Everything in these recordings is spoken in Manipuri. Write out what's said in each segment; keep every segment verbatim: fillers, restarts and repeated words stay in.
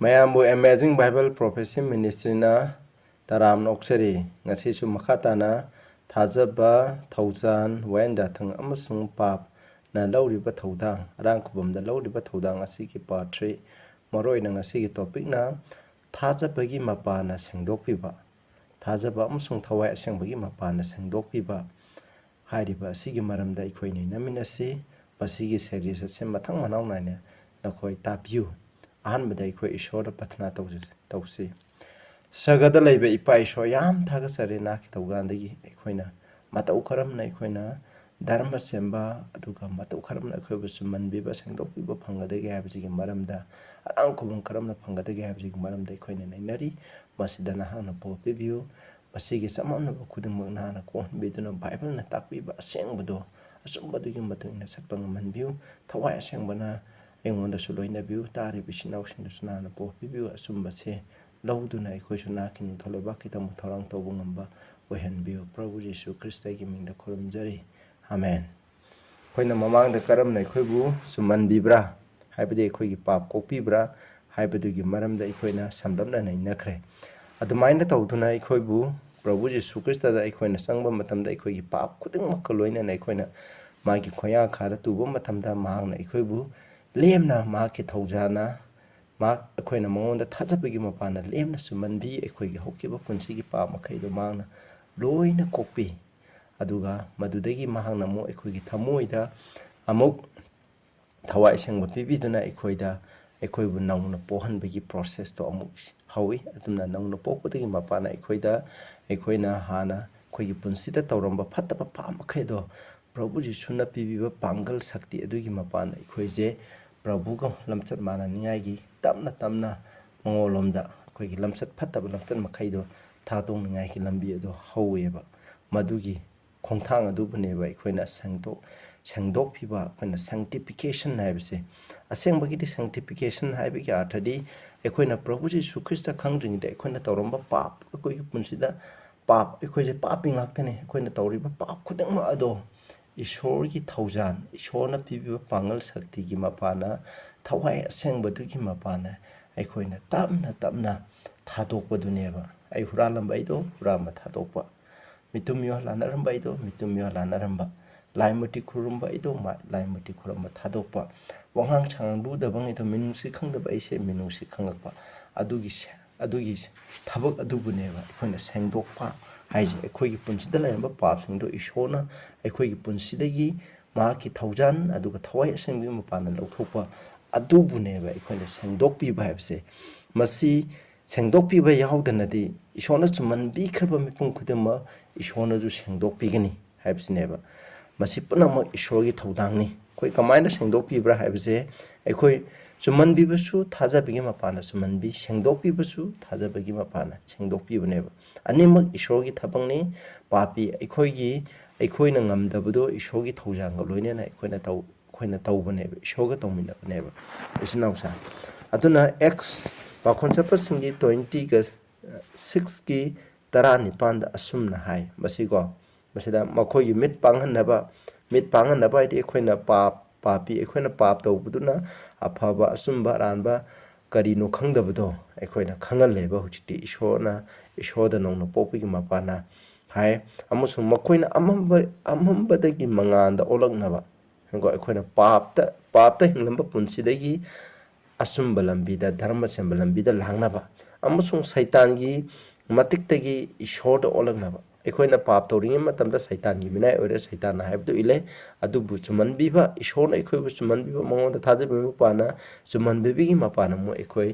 ꯃꯌꯥꯝꯕꯨ Amazing Bible Prophecy Ministryꯅ ꯇꯔꯥꯝꯅ ꯑꯣꯛꯆꯔꯤ꯫ ꯉꯁꯤꯁꯨ ꯃꯈꯥ ꯇꯥꯅ ꯊꯥꯖꯕ, ꯊꯧꯖꯥꯜ, ꯋꯥꯌꯦꯜ ꯌꯥꯊꯪ ꯑꯃꯁꯨꯡ ꯄꯥꯞꯅ ꯂꯧꯔꯤꯕ ꯊꯧꯗꯥꯡ, ꯑꯔꯥꯡ ꯈꯨꯕꯝꯗ ꯂꯧꯔꯤꯕ ꯊꯧꯗꯥꯡ ꯑꯁꯤꯒꯤ part three, ꯃꯔꯨꯑꯣꯏꯅ ꯉꯁꯤꯒꯤ topicꯅ ꯊꯥꯖꯕꯒꯤ ꯃꯄꯥꯅ ꯁꯦꯡꯗꯣꯛꯄꯤꯕ, ꯊꯥꯖꯕ ꯑꯃꯁꯨꯡ ꯊꯋꯥꯏ ꯑꯁꯦꯡꯕꯒꯤ ꯃꯄꯥꯅ ꯁꯦꯡꯗꯣꯛꯄꯤꯕ ꯍꯥꯏꯔꯤꯕ ꯑꯁꯤꯒꯤ ꯃꯔꯝꯗ ꯑꯩꯈꯣꯏ ꯅꯩꯅꯃꯤꯟꯅꯁꯤ꯫ ꯃꯁꯤꯒꯤ series ꯑꯁꯤ ꯃꯊꯪ ꯃꯅꯥꯎ ꯅꯥꯏꯅ ꯅꯈꯣꯏ ꯇꯥꯕꯤꯌꯨ꯫ ꯑꯍꯥꯟꯕꯗ ꯑꯩꯈꯣꯏ ꯏꯁꯣꯔꯗ ꯄ꯭ꯔꯊꯅꯥ ꯇꯧꯖ-, ꯇꯧꯁꯤ꯫ ꯁꯔꯒꯗ ꯂꯩꯕ ꯏꯄꯥ ꯏꯁꯣꯔ, ꯌꯥꯝ ꯊꯥꯒꯠꯆꯔꯤ ꯅꯍꯥꯛꯀꯤ ꯊꯧꯖꯥꯜꯗꯒꯤ꯫ ꯑꯩꯈꯣꯏꯅ ꯃꯇꯧ ꯀꯔꯝꯅ ꯑꯩꯈꯣꯏꯅ ꯙꯔꯃ ꯁꯦꯝꯕ, ꯑꯗꯨꯒ ꯃꯇꯧ ꯀꯔꯝꯅ ꯑꯩꯈꯣꯏꯕꯨ ꯆꯨꯝꯍꯟꯕꯤꯕ, ꯁꯦꯡꯗꯣꯛꯄꯤꯕ ꯐꯪꯒꯗꯒꯦ ꯍꯥꯏꯕꯁꯤꯒꯤ ꯃꯔꯝꯗ, ꯑꯔꯥꯡ ꯈꯨꯕꯝ ꯀꯔꯝꯅ ꯐꯪꯒꯗꯒꯦ ꯍꯥꯏꯕꯁꯤꯒꯤ ꯃꯔꯝꯗ ꯑꯩꯈꯣꯏꯅ ꯅꯩꯅꯔꯤ꯫ ꯃꯁꯤꯗ ꯅꯍꯥꯛꯅ ꯄꯣꯠ ꯄꯤꯕꯤꯌꯨ꯫ ꯃꯁꯤꯒꯤ ꯆꯃꯝꯅꯕ ꯈꯨꯗꯤꯡꯃꯛ ꯅꯍꯥꯛꯅ ꯀꯣꯛꯍꯟꯕꯤꯗꯨꯅ ꯕꯥꯏꯕꯜꯅ ꯇꯥꯛꯄꯤꯕ ꯑꯁꯦꯡꯕꯗꯣ ꯑꯆꯨꯝꯕꯗꯨꯒꯤ ꯃꯇꯨꯡ ꯏꯟꯅ ꯆꯠꯄ ꯉꯝꯍꯟꯕꯤꯌꯨ꯫ ꯊꯋꯥꯏ ꯑꯁꯦꯡꯕꯅ ꯑꯩꯉꯣꯟꯗꯁꯨ ꯂꯣꯏꯅꯕꯤꯌꯨ꯫ ꯇꯥꯔꯤꯕ ꯏꯆꯤꯟ ꯏꯅꯥꯎꯁꯤꯡꯗꯁꯨ ꯅꯍꯥꯛꯅ ꯄꯣꯠ ꯄꯤꯕꯤꯌꯨ꯫ ꯑꯆꯨꯝꯕꯁꯦ ꯂꯧꯗꯨꯅ ꯑꯩꯈꯣꯏꯁꯨ ꯅꯍꯥꯛꯀꯤ ꯅꯤꯡꯊꯧ ꯂꯩꯕꯥꯛꯀꯤꯗꯃꯛ ꯊꯧꯔꯥꯡ ꯇꯧꯕ ꯉꯝꯕ ꯑꯣꯏꯍꯟꯕꯤꯌꯨ꯫ ꯄ꯭ꯔꯚꯨ ꯌꯤꯁꯨ ꯈ꯭ꯔꯤꯁꯇꯒꯤ ꯃꯤꯡꯗ ꯈꯨꯔꯨꯝꯖꯔꯤ꯫ ꯑꯃꯦꯟ꯫ ꯑꯩꯈꯣꯏꯅ ꯃꯃꯥꯡꯗ ꯀꯔꯝꯅ ꯑꯩꯈꯣꯏꯕꯨ ꯆꯨꯝꯍꯟꯕꯤꯕ꯭ꯔꯥ, ꯍꯥꯏꯕꯗꯤ ꯑꯩꯈꯣꯏꯒꯤ ꯄꯥꯞ ꯀꯣꯛꯄꯤꯕ꯭ꯔꯥ ꯍꯥꯏꯕꯗꯨꯒꯤ ꯃꯔꯝꯗ ꯑꯩꯈꯣꯏꯅ ꯁꯝꯂꯞꯅ ꯅꯩꯅꯈ꯭ꯔꯦ꯫ ꯑꯗꯨꯃꯥꯏꯅ ꯇꯧꯗꯨꯅ ꯑꯩꯈꯣꯏꯕꯨ ꯄ꯭ꯔꯚꯨ ꯖꯤꯁꯨ ꯈ꯭ꯔꯤꯁꯇꯗ ꯑꯩꯈꯣꯏꯅ ꯆꯪꯕ ꯃꯇꯝꯗ ꯑꯩꯈꯣꯏꯒꯤ ꯄꯥꯞ ꯈꯨꯗꯤꯡꯃꯛꯀ ꯂꯣꯏꯅꯅ ꯑꯩꯈꯣꯏꯅ ꯃꯥꯒꯤ ꯈꯣꯡꯌꯥ ꯃꯈꯥꯗ ꯇꯨꯕ ꯃꯇꯝꯗ ꯃꯍꯥꯛꯅ ꯑꯩꯈꯣꯏꯕꯨ ꯂꯦꯝꯅ ꯃꯍꯥꯛꯀꯤ ꯊꯧꯖꯥꯜꯅ ꯃꯍꯥꯛ ꯑꯩꯈꯣꯏꯅ ꯃꯉꯣꯟꯗ ꯊꯥꯖꯕꯒꯤ ꯃꯄꯥꯟꯅ ꯂꯦꯝꯅ ꯆꯨꯝꯍꯟꯕꯤ꯫ ꯑꯩꯈꯣꯏꯒꯤ ꯍꯧꯈꯤꯕ ꯄꯨꯟꯁꯤꯒꯤ ꯄꯥꯞ ꯃꯈꯩꯗꯣ ꯃꯍꯥꯛꯅ ꯂꯣꯏꯅ ꯀꯣꯛꯄꯤ꯫ ꯑꯗꯨꯒ ꯃꯗꯨꯗꯒꯤ ꯃꯍꯥꯛꯅ ꯑꯃꯨꯛ ꯑꯩꯈꯣꯏꯒꯤ ꯊꯃꯣꯏꯗ ꯑꯃꯨꯛ ꯊꯋꯥꯏ ꯑꯁꯦꯡꯕ ꯄꯤꯕꯤꯗꯨꯅ ꯑꯩꯈꯣꯏꯗ, ꯑꯩꯈꯣꯏꯕꯨ ꯅꯧꯅ ꯄꯣꯛꯍꯟꯕꯒꯤ processꯇꯣ ꯑꯃꯨꯛ ꯍꯧꯏ꯫ ꯑꯗꯨꯝꯅ ꯅꯧꯅ ꯄꯣꯛꯄꯗꯒꯤ ꯃꯄꯥꯟꯅ ꯑꯩꯈꯣꯏꯗ, ꯑꯩꯈꯣꯏꯅ ꯍꯥꯟꯅ ꯑꯩꯈꯣꯏꯒꯤ ꯄꯨꯟꯁꯤꯗ ꯇꯧꯔꯝꯕ ꯐꯠꯇꯕ ꯄꯥꯞ ꯃꯈꯩꯗꯣ ꯄ꯭ꯔꯚꯨ ꯖꯤꯁꯨꯅ ꯄꯤꯕꯤꯕ ꯄꯥꯡꯒꯜ ꯁꯛꯇꯤ ꯑꯗꯨꯒꯤ ꯃꯄꯥꯟꯅ ꯑꯩꯈꯣꯏꯁꯦ ꯄ꯭ꯔꯚꯨꯒ ꯂꯝꯆꯠ ꯃꯥꯟꯅꯅꯤꯡꯉꯥꯏꯒꯤ ꯇꯞꯅ ꯇꯞꯅ ꯃꯉꯣꯟꯂꯣꯝꯗ ꯑꯩꯈꯣꯏꯒꯤ ꯂꯝꯆꯠ ꯐꯠꯇꯕ ꯂꯝꯆꯠ ꯃꯈꯩꯗꯣ ꯊꯥꯗꯣꯛꯅꯤꯡꯉꯥꯏꯒꯤ ꯂꯝꯕꯤ ꯑꯗꯣ ꯍꯧꯋꯦꯕ꯫ ꯃꯗꯨꯒꯤ ꯈꯣꯡꯊꯥꯡ ꯑꯗꯨꯕꯨꯅꯦꯕ ꯑꯩꯈꯣꯏꯅ ꯁꯦꯡꯗꯣꯛ-, ꯁꯦꯡꯗꯣꯛꯄꯤꯕ, ꯑꯩꯈꯣꯏꯅ sanctification ꯍꯥꯏꯕꯁꯦ꯫ ꯑꯁꯦꯡꯕꯒꯤꯗꯤ sanctification ꯍꯥꯏꯕꯒꯤ ꯑꯥꯔꯊꯗꯤ ꯑꯩꯈꯣꯏꯅ ꯄ꯭ꯔꯚꯨ ꯖꯤꯁꯨ ꯈ꯭ꯔꯤꯁꯇ ꯈꯪꯗ꯭ꯔꯤꯉꯩꯗ ꯑꯩꯈꯣꯏꯅ ꯇꯧꯔꯝꯕ ꯄꯥꯞ, ꯑꯩꯈꯣꯏꯒꯤ ꯄꯨꯟꯁꯤꯗ ꯄꯥꯞ, ꯑꯩꯈꯣꯏꯁꯦ ꯄꯥꯄꯤ ꯉꯥꯛꯇꯅꯤ꯫ ꯑꯩꯈꯣꯏꯅ ꯇꯧꯔꯤꯕ ꯄꯥꯞ ꯈꯨꯗꯤꯡꯃꯛ ꯑꯗꯣ ꯏꯁꯣꯔꯒꯤ ꯊꯧꯖꯥꯜ, ꯏꯁꯣꯔꯅ ꯄꯤꯕꯤꯕ ꯄꯥꯡꯒꯜ ꯁꯛꯇꯤꯒꯤ ꯃꯄꯥꯟꯅ, ꯊꯋꯥꯏ ꯑꯁꯦꯡꯕꯗꯨꯒꯤ ꯃꯄꯥꯟꯅ ꯑꯩꯈꯣꯏꯅ ꯇꯞꯅ ꯇꯞꯅ ꯊꯥꯗꯣꯛꯄꯗꯨꯅꯦꯕ꯫ ꯑꯩ ꯍꯨꯔꯥꯜꯂꯝꯕ ꯑꯩꯗꯣ ꯍꯨꯔꯥꯟꯕ ꯊꯥꯗꯣꯛꯄ, ꯃꯤꯇꯨꯝ ꯃꯤꯍꯨꯠ ꯂꯥꯟꯅꯔꯝꯕ ꯑꯩꯗꯣ ꯃꯤꯇꯨꯝ ꯃꯤꯍꯨꯠ ꯂꯥꯟꯅꯔꯝꯕ, ꯂꯥꯏ ꯃꯨꯔꯇꯤ ꯈꯨꯔꯨꯝꯕ ꯑꯩꯗꯣ ꯃꯥ-, ꯂꯥꯏ ꯃꯨꯔꯇꯤ ꯈꯨꯔꯨꯝꯕ ꯊꯥꯗꯣꯛꯄ, ꯋꯥꯉꯥꯡ ꯁꯉꯥꯡ ꯂꯨꯗꯕ ꯉꯩꯗꯣ ꯃꯤꯅꯨꯡꯁꯤ ꯈꯪꯗꯕ ꯑꯩꯁꯦ ꯃꯤꯅꯨꯡꯁꯤ ꯈꯪꯉꯛꯄ, ꯑꯗꯨꯒꯤ ꯁꯦ-, ꯑꯗꯨꯒꯤ ꯊꯕꯛ ꯑꯗꯨꯕꯨꯅꯦꯕ ꯑꯩꯈꯣꯏꯅ ꯁꯦꯡꯗꯣꯛꯄ ꯍꯥꯏꯁꯦ꯫ ꯑꯩꯈꯣꯏꯒꯤ ꯄꯨꯟꯁꯤꯗ ꯂꯩꯔꯝꯕ ꯄꯥꯞꯁꯤꯡꯗꯣ ꯏꯁꯣꯔꯅ ꯑꯩꯈꯣꯏꯒꯤ ꯄꯨꯟꯁꯤꯗꯒꯤ ꯃꯍꯥꯛꯀꯤ ꯊꯧꯖꯥꯜ ꯑꯗꯨꯒ ꯊꯋꯥꯏ ꯑꯁꯦꯡꯕꯒꯤ ꯃꯄꯥꯟꯗ ꯂꯧꯊꯣꯛꯄ ꯑꯗꯨꯕꯨꯅꯦꯕ ꯑꯩꯈꯣꯏꯅ ꯁꯦꯡꯗꯣꯛꯄꯤꯕ ꯍꯥꯏꯕꯁꯦ꯫ ꯃꯁꯤ ꯁꯦꯡꯗꯣꯛꯄꯤꯕ ꯌꯥꯎꯗꯅꯗꯤ ꯏꯁꯣꯔꯅ ꯆꯨꯝꯃꯟꯕꯤꯈ꯭ꯔꯕ ꯃꯤꯄꯨꯝ ꯈꯨꯗꯤꯡꯃꯛ ꯏꯁꯣꯔꯅꯁꯨ ꯁꯦꯡꯗꯣꯛꯄꯤꯒꯅꯤ ꯍꯥꯏꯕꯁꯤꯅꯦꯕ꯫ ꯃꯁꯤ ꯄꯨꯝꯅꯃꯛ ꯏꯁꯣꯔꯒꯤ ꯊꯧꯗꯥꯡꯅꯤ꯫ ꯑꯩꯈꯣꯏ ꯀꯃꯥꯏꯅ ꯁꯦꯡꯗꯣꯛꯄꯤꯕ꯭ꯔꯥ ꯍꯥꯏꯕꯁꯦ, ꯑꯩꯈꯣꯏ ꯆꯨꯝꯃꯟꯕꯤꯕꯁꯨ ꯊꯥꯖꯕꯒꯤ ꯃꯄꯥꯟꯅ ꯆꯨꯝꯃꯟꯕꯤ, ꯁꯦꯡꯗꯣꯛꯄꯤꯕꯁꯨ ꯊꯥꯖꯕꯒꯤ ꯃꯄꯥꯟꯅ ꯁꯦꯡꯗꯣꯛꯄꯤꯕꯅꯦꯕ꯫ ꯑꯅꯤꯃꯛ ꯏꯁꯣꯔꯒꯤ ꯊꯕꯛꯅꯤ꯫ ꯄꯥꯄꯤ ꯑꯩꯈꯣꯏꯒꯤ, ꯑꯩꯈꯣꯏꯅ ꯉꯝꯗꯕꯗꯣ ꯏꯁꯣꯔꯒꯤ ꯊꯧꯖꯥꯜꯒ ꯂꯣꯏꯅꯅ ꯑꯩꯈꯣꯏꯅ ꯇꯧ-, ꯑꯩꯈꯣꯏꯅ ꯇꯧꯕꯅꯦꯕ, ꯏꯁꯣꯔꯒ ꯇꯧꯃꯤꯟꯅꯕꯅꯦꯕ, ꯏꯆꯤꯟ ꯏꯅꯥꯎꯁꯦ꯫ ꯑꯗꯨꯅ ꯑꯦꯛꯁ ꯄꯥꯈꯣꯟ ꯆꯠꯄꯁꯤꯡꯒꯤ ꯇ꯭ꯋꯦꯟꯇꯤꯒ ꯁꯤꯛꯁꯀꯤ ꯇꯔꯥꯅꯤꯄꯥꯟꯗ ꯑꯁꯨꯝꯅ ꯍꯥꯏ꯫ ꯃꯁꯤꯀꯣ, ꯃꯁꯤꯗ ꯃꯈꯣꯏꯒꯤ ꯃꯤꯠ ꯄꯥꯡꯍꯟꯅꯕ, ꯃꯤꯠ ꯄꯥꯡꯍꯟꯅꯕ ꯍꯥꯏꯗꯤ ꯑꯩꯈꯣꯏꯅ ꯄꯥꯞ, ꯄꯥꯄꯤ, ꯑꯩꯈꯣꯏꯅ ꯄꯥꯞ ꯇꯧꯕꯗꯨꯅ ꯑꯐꯕ, ꯑꯆꯨꯝꯕ, ꯑꯔꯥꯟꯕ ꯀꯔꯤꯅꯣ ꯈꯪꯗꯕꯗꯣ ꯑꯩꯈꯣꯏꯅ ꯈꯪꯍꯜꯂꯦꯕ꯫ ꯍꯧꯖꯤꯛꯇꯤ ꯏꯁꯣꯔꯅ, ꯏꯁꯣꯔꯗ ꯅꯧꯅ ꯄꯣꯛꯄꯒꯤ ꯃꯄꯥꯟꯅ ꯍꯥꯏ꯫ ꯑꯃꯁꯨꯡ ꯃꯈꯣꯏꯅ ꯑꯃꯝꯕ, ꯑꯃꯝꯕꯗꯒꯤ ꯃꯉꯥꯜꯗ ꯑꯣꯜꯂꯛꯅꯕ, ꯀꯣ, ꯑꯩꯈꯣꯏꯅ ꯄꯥꯞꯇ, ꯄꯥꯞꯇ ꯍꯤꯡꯂꯝꯕ ꯄꯨꯟꯁꯤꯗꯒꯤ ꯑꯆꯨꯝꯕ ꯂꯝꯕꯤꯗ, ꯙꯔꯃ ꯁꯦꯝꯕ ꯂꯝꯕꯤꯗ ꯂꯥꯛꯅꯕ, ꯑꯃꯁꯨꯡ ꯁꯩꯇꯥꯟꯒꯤ ꯃꯇꯤꯛꯇꯒꯤ ꯏꯁꯣꯔꯗ ꯑꯣꯜꯂꯛꯅꯕ꯫ ꯑꯩꯈꯣꯏꯅ ꯄꯥꯞ ꯇꯧꯔꯤꯉꯩ ꯃꯇꯝꯗ ꯁꯩꯇꯥꯟꯒꯤ ꯃꯤꯅꯥꯏ ꯑꯣꯏꯔꯦ, ꯁꯩꯇꯥꯟꯅ ꯍꯥꯏꯕꯗꯨ ꯏꯜꯂꯦ꯫ ꯑꯗꯨꯕꯨ ꯆꯨꯝꯃꯟꯕꯤꯕ, ꯏꯁꯣꯔꯅ ꯑꯩꯈꯣꯏꯕꯨ ꯆꯨꯝꯃꯟꯕꯤꯕ, ꯃꯉꯣꯟꯗ ꯊꯥꯖꯕꯤꯕ ꯃꯄꯥꯟꯅ, ꯆꯨꯝꯃꯟꯕꯤꯕꯒꯤ ꯃꯄꯥꯟꯅ ꯑꯃꯨꯛ ꯑꯩꯈꯣꯏ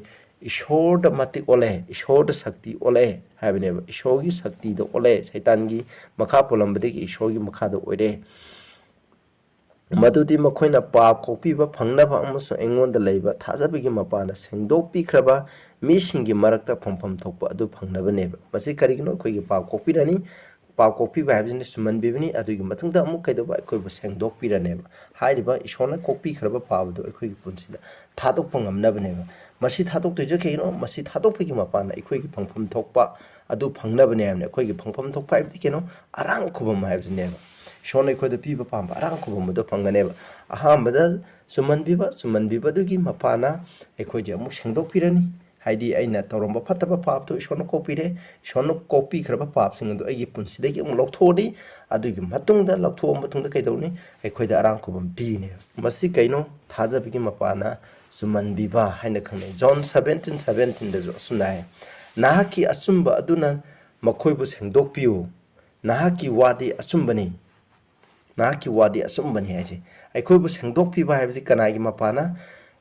ꯏꯁꯣꯔꯗ ꯃꯇꯤꯛ ꯑꯣꯜꯂꯛꯑꯦ, ꯏꯁꯣꯔꯗ ꯁꯛꯇꯤ ꯑꯣꯜꯂꯛꯑꯦ ꯍꯥꯏꯕꯅꯦꯕ꯫ ꯏꯁꯣꯔꯒꯤ ꯁꯛꯇꯤꯗ ꯑꯣꯜꯂꯛꯑꯦ, ꯁꯩꯇꯥꯟꯒꯤ ꯃꯈꯥ ꯄꯣꯜꯂꯝꯕꯗꯒꯤ ꯏꯁꯣꯔꯒꯤ ꯃꯈꯥꯗ ꯑꯣꯏꯔꯦ꯫ ꯃꯗꯨꯗꯤ ꯃꯈꯣꯏꯅ ꯄꯥꯞ ꯀꯣꯛꯄꯤꯕ ꯐꯪꯅꯕ ꯑꯃꯁꯨꯡ ꯑꯩꯉꯣꯟꯗ ꯂꯩꯕ ꯊꯥꯖꯕꯒꯤ ꯃꯄꯥꯟꯗ ꯁꯦꯡꯗꯣꯛꯄꯤꯈ꯭ꯔꯕ ꯃꯤꯁꯤꯡꯒꯤ ꯃꯔꯛꯇ ꯐꯪꯐꯝ ꯊꯣꯛꯄ ꯑꯗꯨ ꯐꯪꯅꯕꯅꯦꯕ꯫ ꯃꯁꯤ ꯀꯔꯤꯒꯤꯅꯣ? ꯑꯩꯈꯣꯏꯒꯤ ꯄꯥꯞ ꯀꯣꯛꯄꯤꯔꯅꯤ꯫ ꯄꯥꯞ ꯀꯣꯛꯄꯤꯕ ꯍꯥꯏꯕꯁꯤꯅ ꯆꯨꯝꯃꯟꯕꯤꯕꯅꯤ꯫ ꯑꯗꯨꯒꯤ ꯃꯇꯨꯡꯗ ꯑꯃꯨꯛ ꯀꯩꯗꯧꯕ? ꯑꯩꯈꯣꯏꯕꯨ ꯁꯦꯡꯗꯣꯛꯄꯤꯔꯅꯦꯕ꯫ ꯍꯥꯏꯔꯤꯕ ꯏꯁꯣꯔꯅ ꯀꯣꯛꯄꯤꯈ꯭ꯔꯕ ꯄꯥꯞ ꯑꯗꯨ ꯑꯩꯈꯣꯏꯒꯤ ꯄꯨꯟꯁꯤꯗ ꯊꯥꯗꯣꯛꯄ ꯉꯝꯅꯕꯅꯦꯕ꯫ ꯃꯁꯤ ꯊꯥꯗꯣꯛꯇꯣꯏꯁꯦ ꯀꯩꯒꯤꯅꯣ? ꯃꯁꯤ ꯊꯥꯗꯣꯛꯄꯒꯤ ꯃꯄꯥꯟꯗ ꯑꯩꯈꯣꯏꯒꯤ ꯐꯪꯐꯝ ꯊꯣꯛꯄ ꯑꯗꯨ ꯐꯪꯅꯕꯅꯦ ꯍꯥꯏꯕꯅꯤ꯫ ꯑꯩꯈꯣꯏꯒꯤ ꯐꯪꯐꯝ ꯊꯣꯛꯄ ꯍꯥꯏꯕꯗꯤ ꯀꯩꯅꯣ? ꯑꯔꯥꯡ ꯈꯨꯕꯝ ꯍꯥꯏꯕꯁꯤꯅꯦꯕ꯫ ꯏꯁꯣꯔꯅ ꯑꯩꯈꯣꯏꯗ ꯄꯤꯕ ꯄꯥꯝꯕ ꯑꯔꯥꯡ ꯈꯨꯕꯝ ꯑꯗꯨ ꯐꯪꯒꯅꯦꯕ꯫ ꯑꯍꯥꯟꯕꯗ ꯆꯨꯝꯍꯟꯕꯤꯕ, ꯆꯨꯝꯍꯟꯕꯤꯕꯗꯨꯒꯤ ꯃꯄꯥꯅ ꯑꯩꯈꯣꯏꯁꯦ ꯑꯃꯨꯛ ꯁꯦꯡꯗꯣꯛꯄꯤꯔꯅꯤ꯫ ꯍꯥꯏꯗꯤ ꯑꯩꯅ ꯇꯧꯔꯝꯕ ꯐꯠꯇꯕ ꯄꯥꯞꯇꯣ ꯏꯁꯣꯔꯅ ꯀꯣꯛꯄꯤꯔꯦ꯫ ꯏꯁꯣꯔꯅ ꯀꯣꯛꯄꯤꯈ꯭ꯔꯕ ꯄꯥꯞꯁꯤꯡ ꯑꯗꯨ ꯑꯩꯒꯤ ꯄꯨꯟꯁꯤꯗꯒꯤ ꯑꯃꯨꯛ ꯂꯧꯊꯣꯛꯑꯅꯤ꯫ ꯑꯗꯨꯒꯤ ꯃꯇꯨꯡꯗ, ꯂꯧꯊꯣꯛꯑ ꯃꯇꯨꯡꯗ ꯀꯩꯗꯧꯅꯤ? ꯑꯩꯈꯣꯏꯗ ꯑꯔꯥꯡ ꯈꯨꯕꯝ ꯄꯤꯅꯦꯕ꯫ ꯃꯁꯤ ꯀꯩꯅꯣ? ꯊꯥꯖꯕꯒꯤ ꯃꯄꯥꯅ ꯆꯨꯝꯍꯟꯕꯤꯕ ꯍꯥꯏꯅ ꯈꯪꯅꯩ꯫ ꯖꯣꯟ ꯁꯕꯦꯟꯇꯤꯟ ꯁꯕꯦꯟꯇꯤꯟꯗꯁꯨ ꯑꯁꯨꯝꯅ ꯍꯥꯏ, "ꯅꯍꯥꯛꯀꯤ ꯑꯆꯨꯝꯕ ꯑꯗꯨꯅ ꯃꯈꯣꯏꯕꯨ ꯁꯦꯡꯗꯣꯛꯄꯤꯌꯨ, ꯅꯍꯥꯛꯀꯤ ꯋꯥꯗꯤ ꯑꯆꯨꯝꯕꯅꯤ, ꯅꯍꯥꯛꯀꯤ ꯋꯥꯗꯤ ꯑꯆꯨꯝꯕꯅꯤ" ꯍꯥꯏꯁꯦ꯫ ꯑꯩꯈꯣꯏꯕꯨ ꯁꯦꯡꯗꯣꯛꯄꯤꯕ ꯍꯥꯏꯕꯁꯤ ꯀꯅꯥꯒꯤ ꯃꯄꯥꯅ?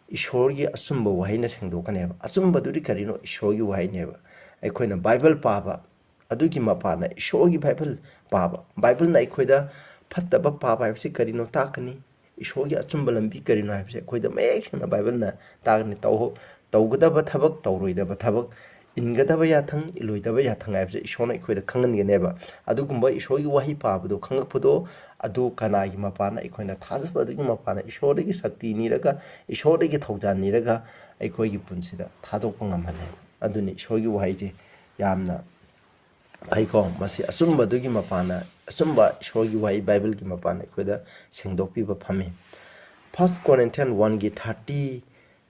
ꯏꯁꯣꯔꯒꯤ ꯑꯆꯨꯝꯕ ꯋꯥꯍꯩꯅ ꯁꯦꯡꯗꯣꯛꯀꯅꯦꯕ꯫ ꯑꯆꯨꯝꯕꯗꯨꯗꯤ ꯀꯔꯤꯅꯣ? ꯏꯁꯣꯔꯒꯤ ꯋꯥꯍꯩꯅꯦꯕ꯫ ꯑꯩꯈꯣꯏꯅ ꯕꯥꯏꯕꯜ ꯄꯥꯕ, ꯑꯗꯨꯒꯤ ꯃꯄꯥꯅ ꯏꯁꯣꯔꯒꯤ ꯕꯥꯏꯕꯜ ꯄꯥꯕ꯫ ꯕꯥꯏꯕꯜꯅ ꯑꯩꯈꯣꯏꯗ ꯐꯠꯇꯕ ꯄꯥꯞ ꯍꯥꯏꯕꯁꯤ ꯀꯔꯤꯅꯣ ꯇꯥꯛꯀꯅꯤ, ꯏꯁꯣꯔꯒꯤ ꯑꯆꯨꯝꯕ ꯂꯝꯕꯤ ꯀꯔꯤꯅꯣ ꯍꯥꯏꯕꯁꯤ ꯑꯩꯈꯣꯏꯗ ꯃꯌꯦꯛ ꯁꯦꯡꯅ ꯕꯥꯏꯕꯜꯅ ꯇꯥꯛꯀꯅꯤ꯫ ꯇꯧ-, ꯇꯧꯒꯗꯕ ꯊꯕꯛ, ꯇꯧꯔꯣꯏꯗꯕ ꯊꯕꯛ, ꯏꯟꯒꯗꯕ ꯌꯥꯊꯪ, ꯏꯜꯂꯣꯏꯗꯕ ꯌꯥꯊꯪ ꯍꯥꯏꯕꯁꯦ ꯏꯁꯣꯔꯅ ꯑꯩꯈꯣꯏꯗ ꯈꯪꯍꯟꯒꯅꯦꯕ꯫ ꯑꯗꯨꯒꯨꯝꯕ ꯏꯁꯣꯔꯒꯤ ꯋꯥꯍꯩ ꯄꯥꯕꯗꯣ ꯈꯪꯉꯛꯄꯗꯣ, ꯑꯗꯨ ꯀꯅꯥꯒꯤ ꯃꯄꯥꯅ? ꯑꯩꯈꯣꯏꯅ ꯊꯥꯖꯕ ꯑꯗꯨꯒꯤ ꯃꯄꯥꯅ ꯏꯁꯣꯔꯗꯒꯤ ꯁꯛꯇꯤ ꯅꯤꯔꯒ, ꯏꯁꯣꯔꯗꯒꯤ ꯊꯧꯖꯥꯜ ꯅꯤꯔꯒ ꯑꯩꯈꯣꯏꯒꯤ ꯄꯨꯟꯁꯤꯗ ꯊꯥꯗꯣꯛꯄ ꯉꯝꯍꯜꯂꯦ꯫ ꯑꯗꯨꯅꯤ ꯏꯁꯣꯔꯒꯤ ꯋꯥꯍꯩꯁꯦ ꯌꯥꯝꯅ ꯐꯩꯀꯣ꯫ ꯃꯁꯤ ꯑꯆꯨꯝꯕꯗꯨꯒꯤ ꯃꯄꯥꯅ, ꯑꯆꯨꯝꯕ ꯏꯁꯣꯔꯒꯤ ꯋꯥꯍꯩ ꯕꯥꯏꯕꯜꯒꯤ ꯃꯄꯥꯅ ꯑꯩꯈꯣꯏꯗ ꯁꯦꯡꯗꯣꯛꯄꯤꯕ ꯐꯝꯃꯤ꯫ First Corinthians one ꯒꯤ thirty,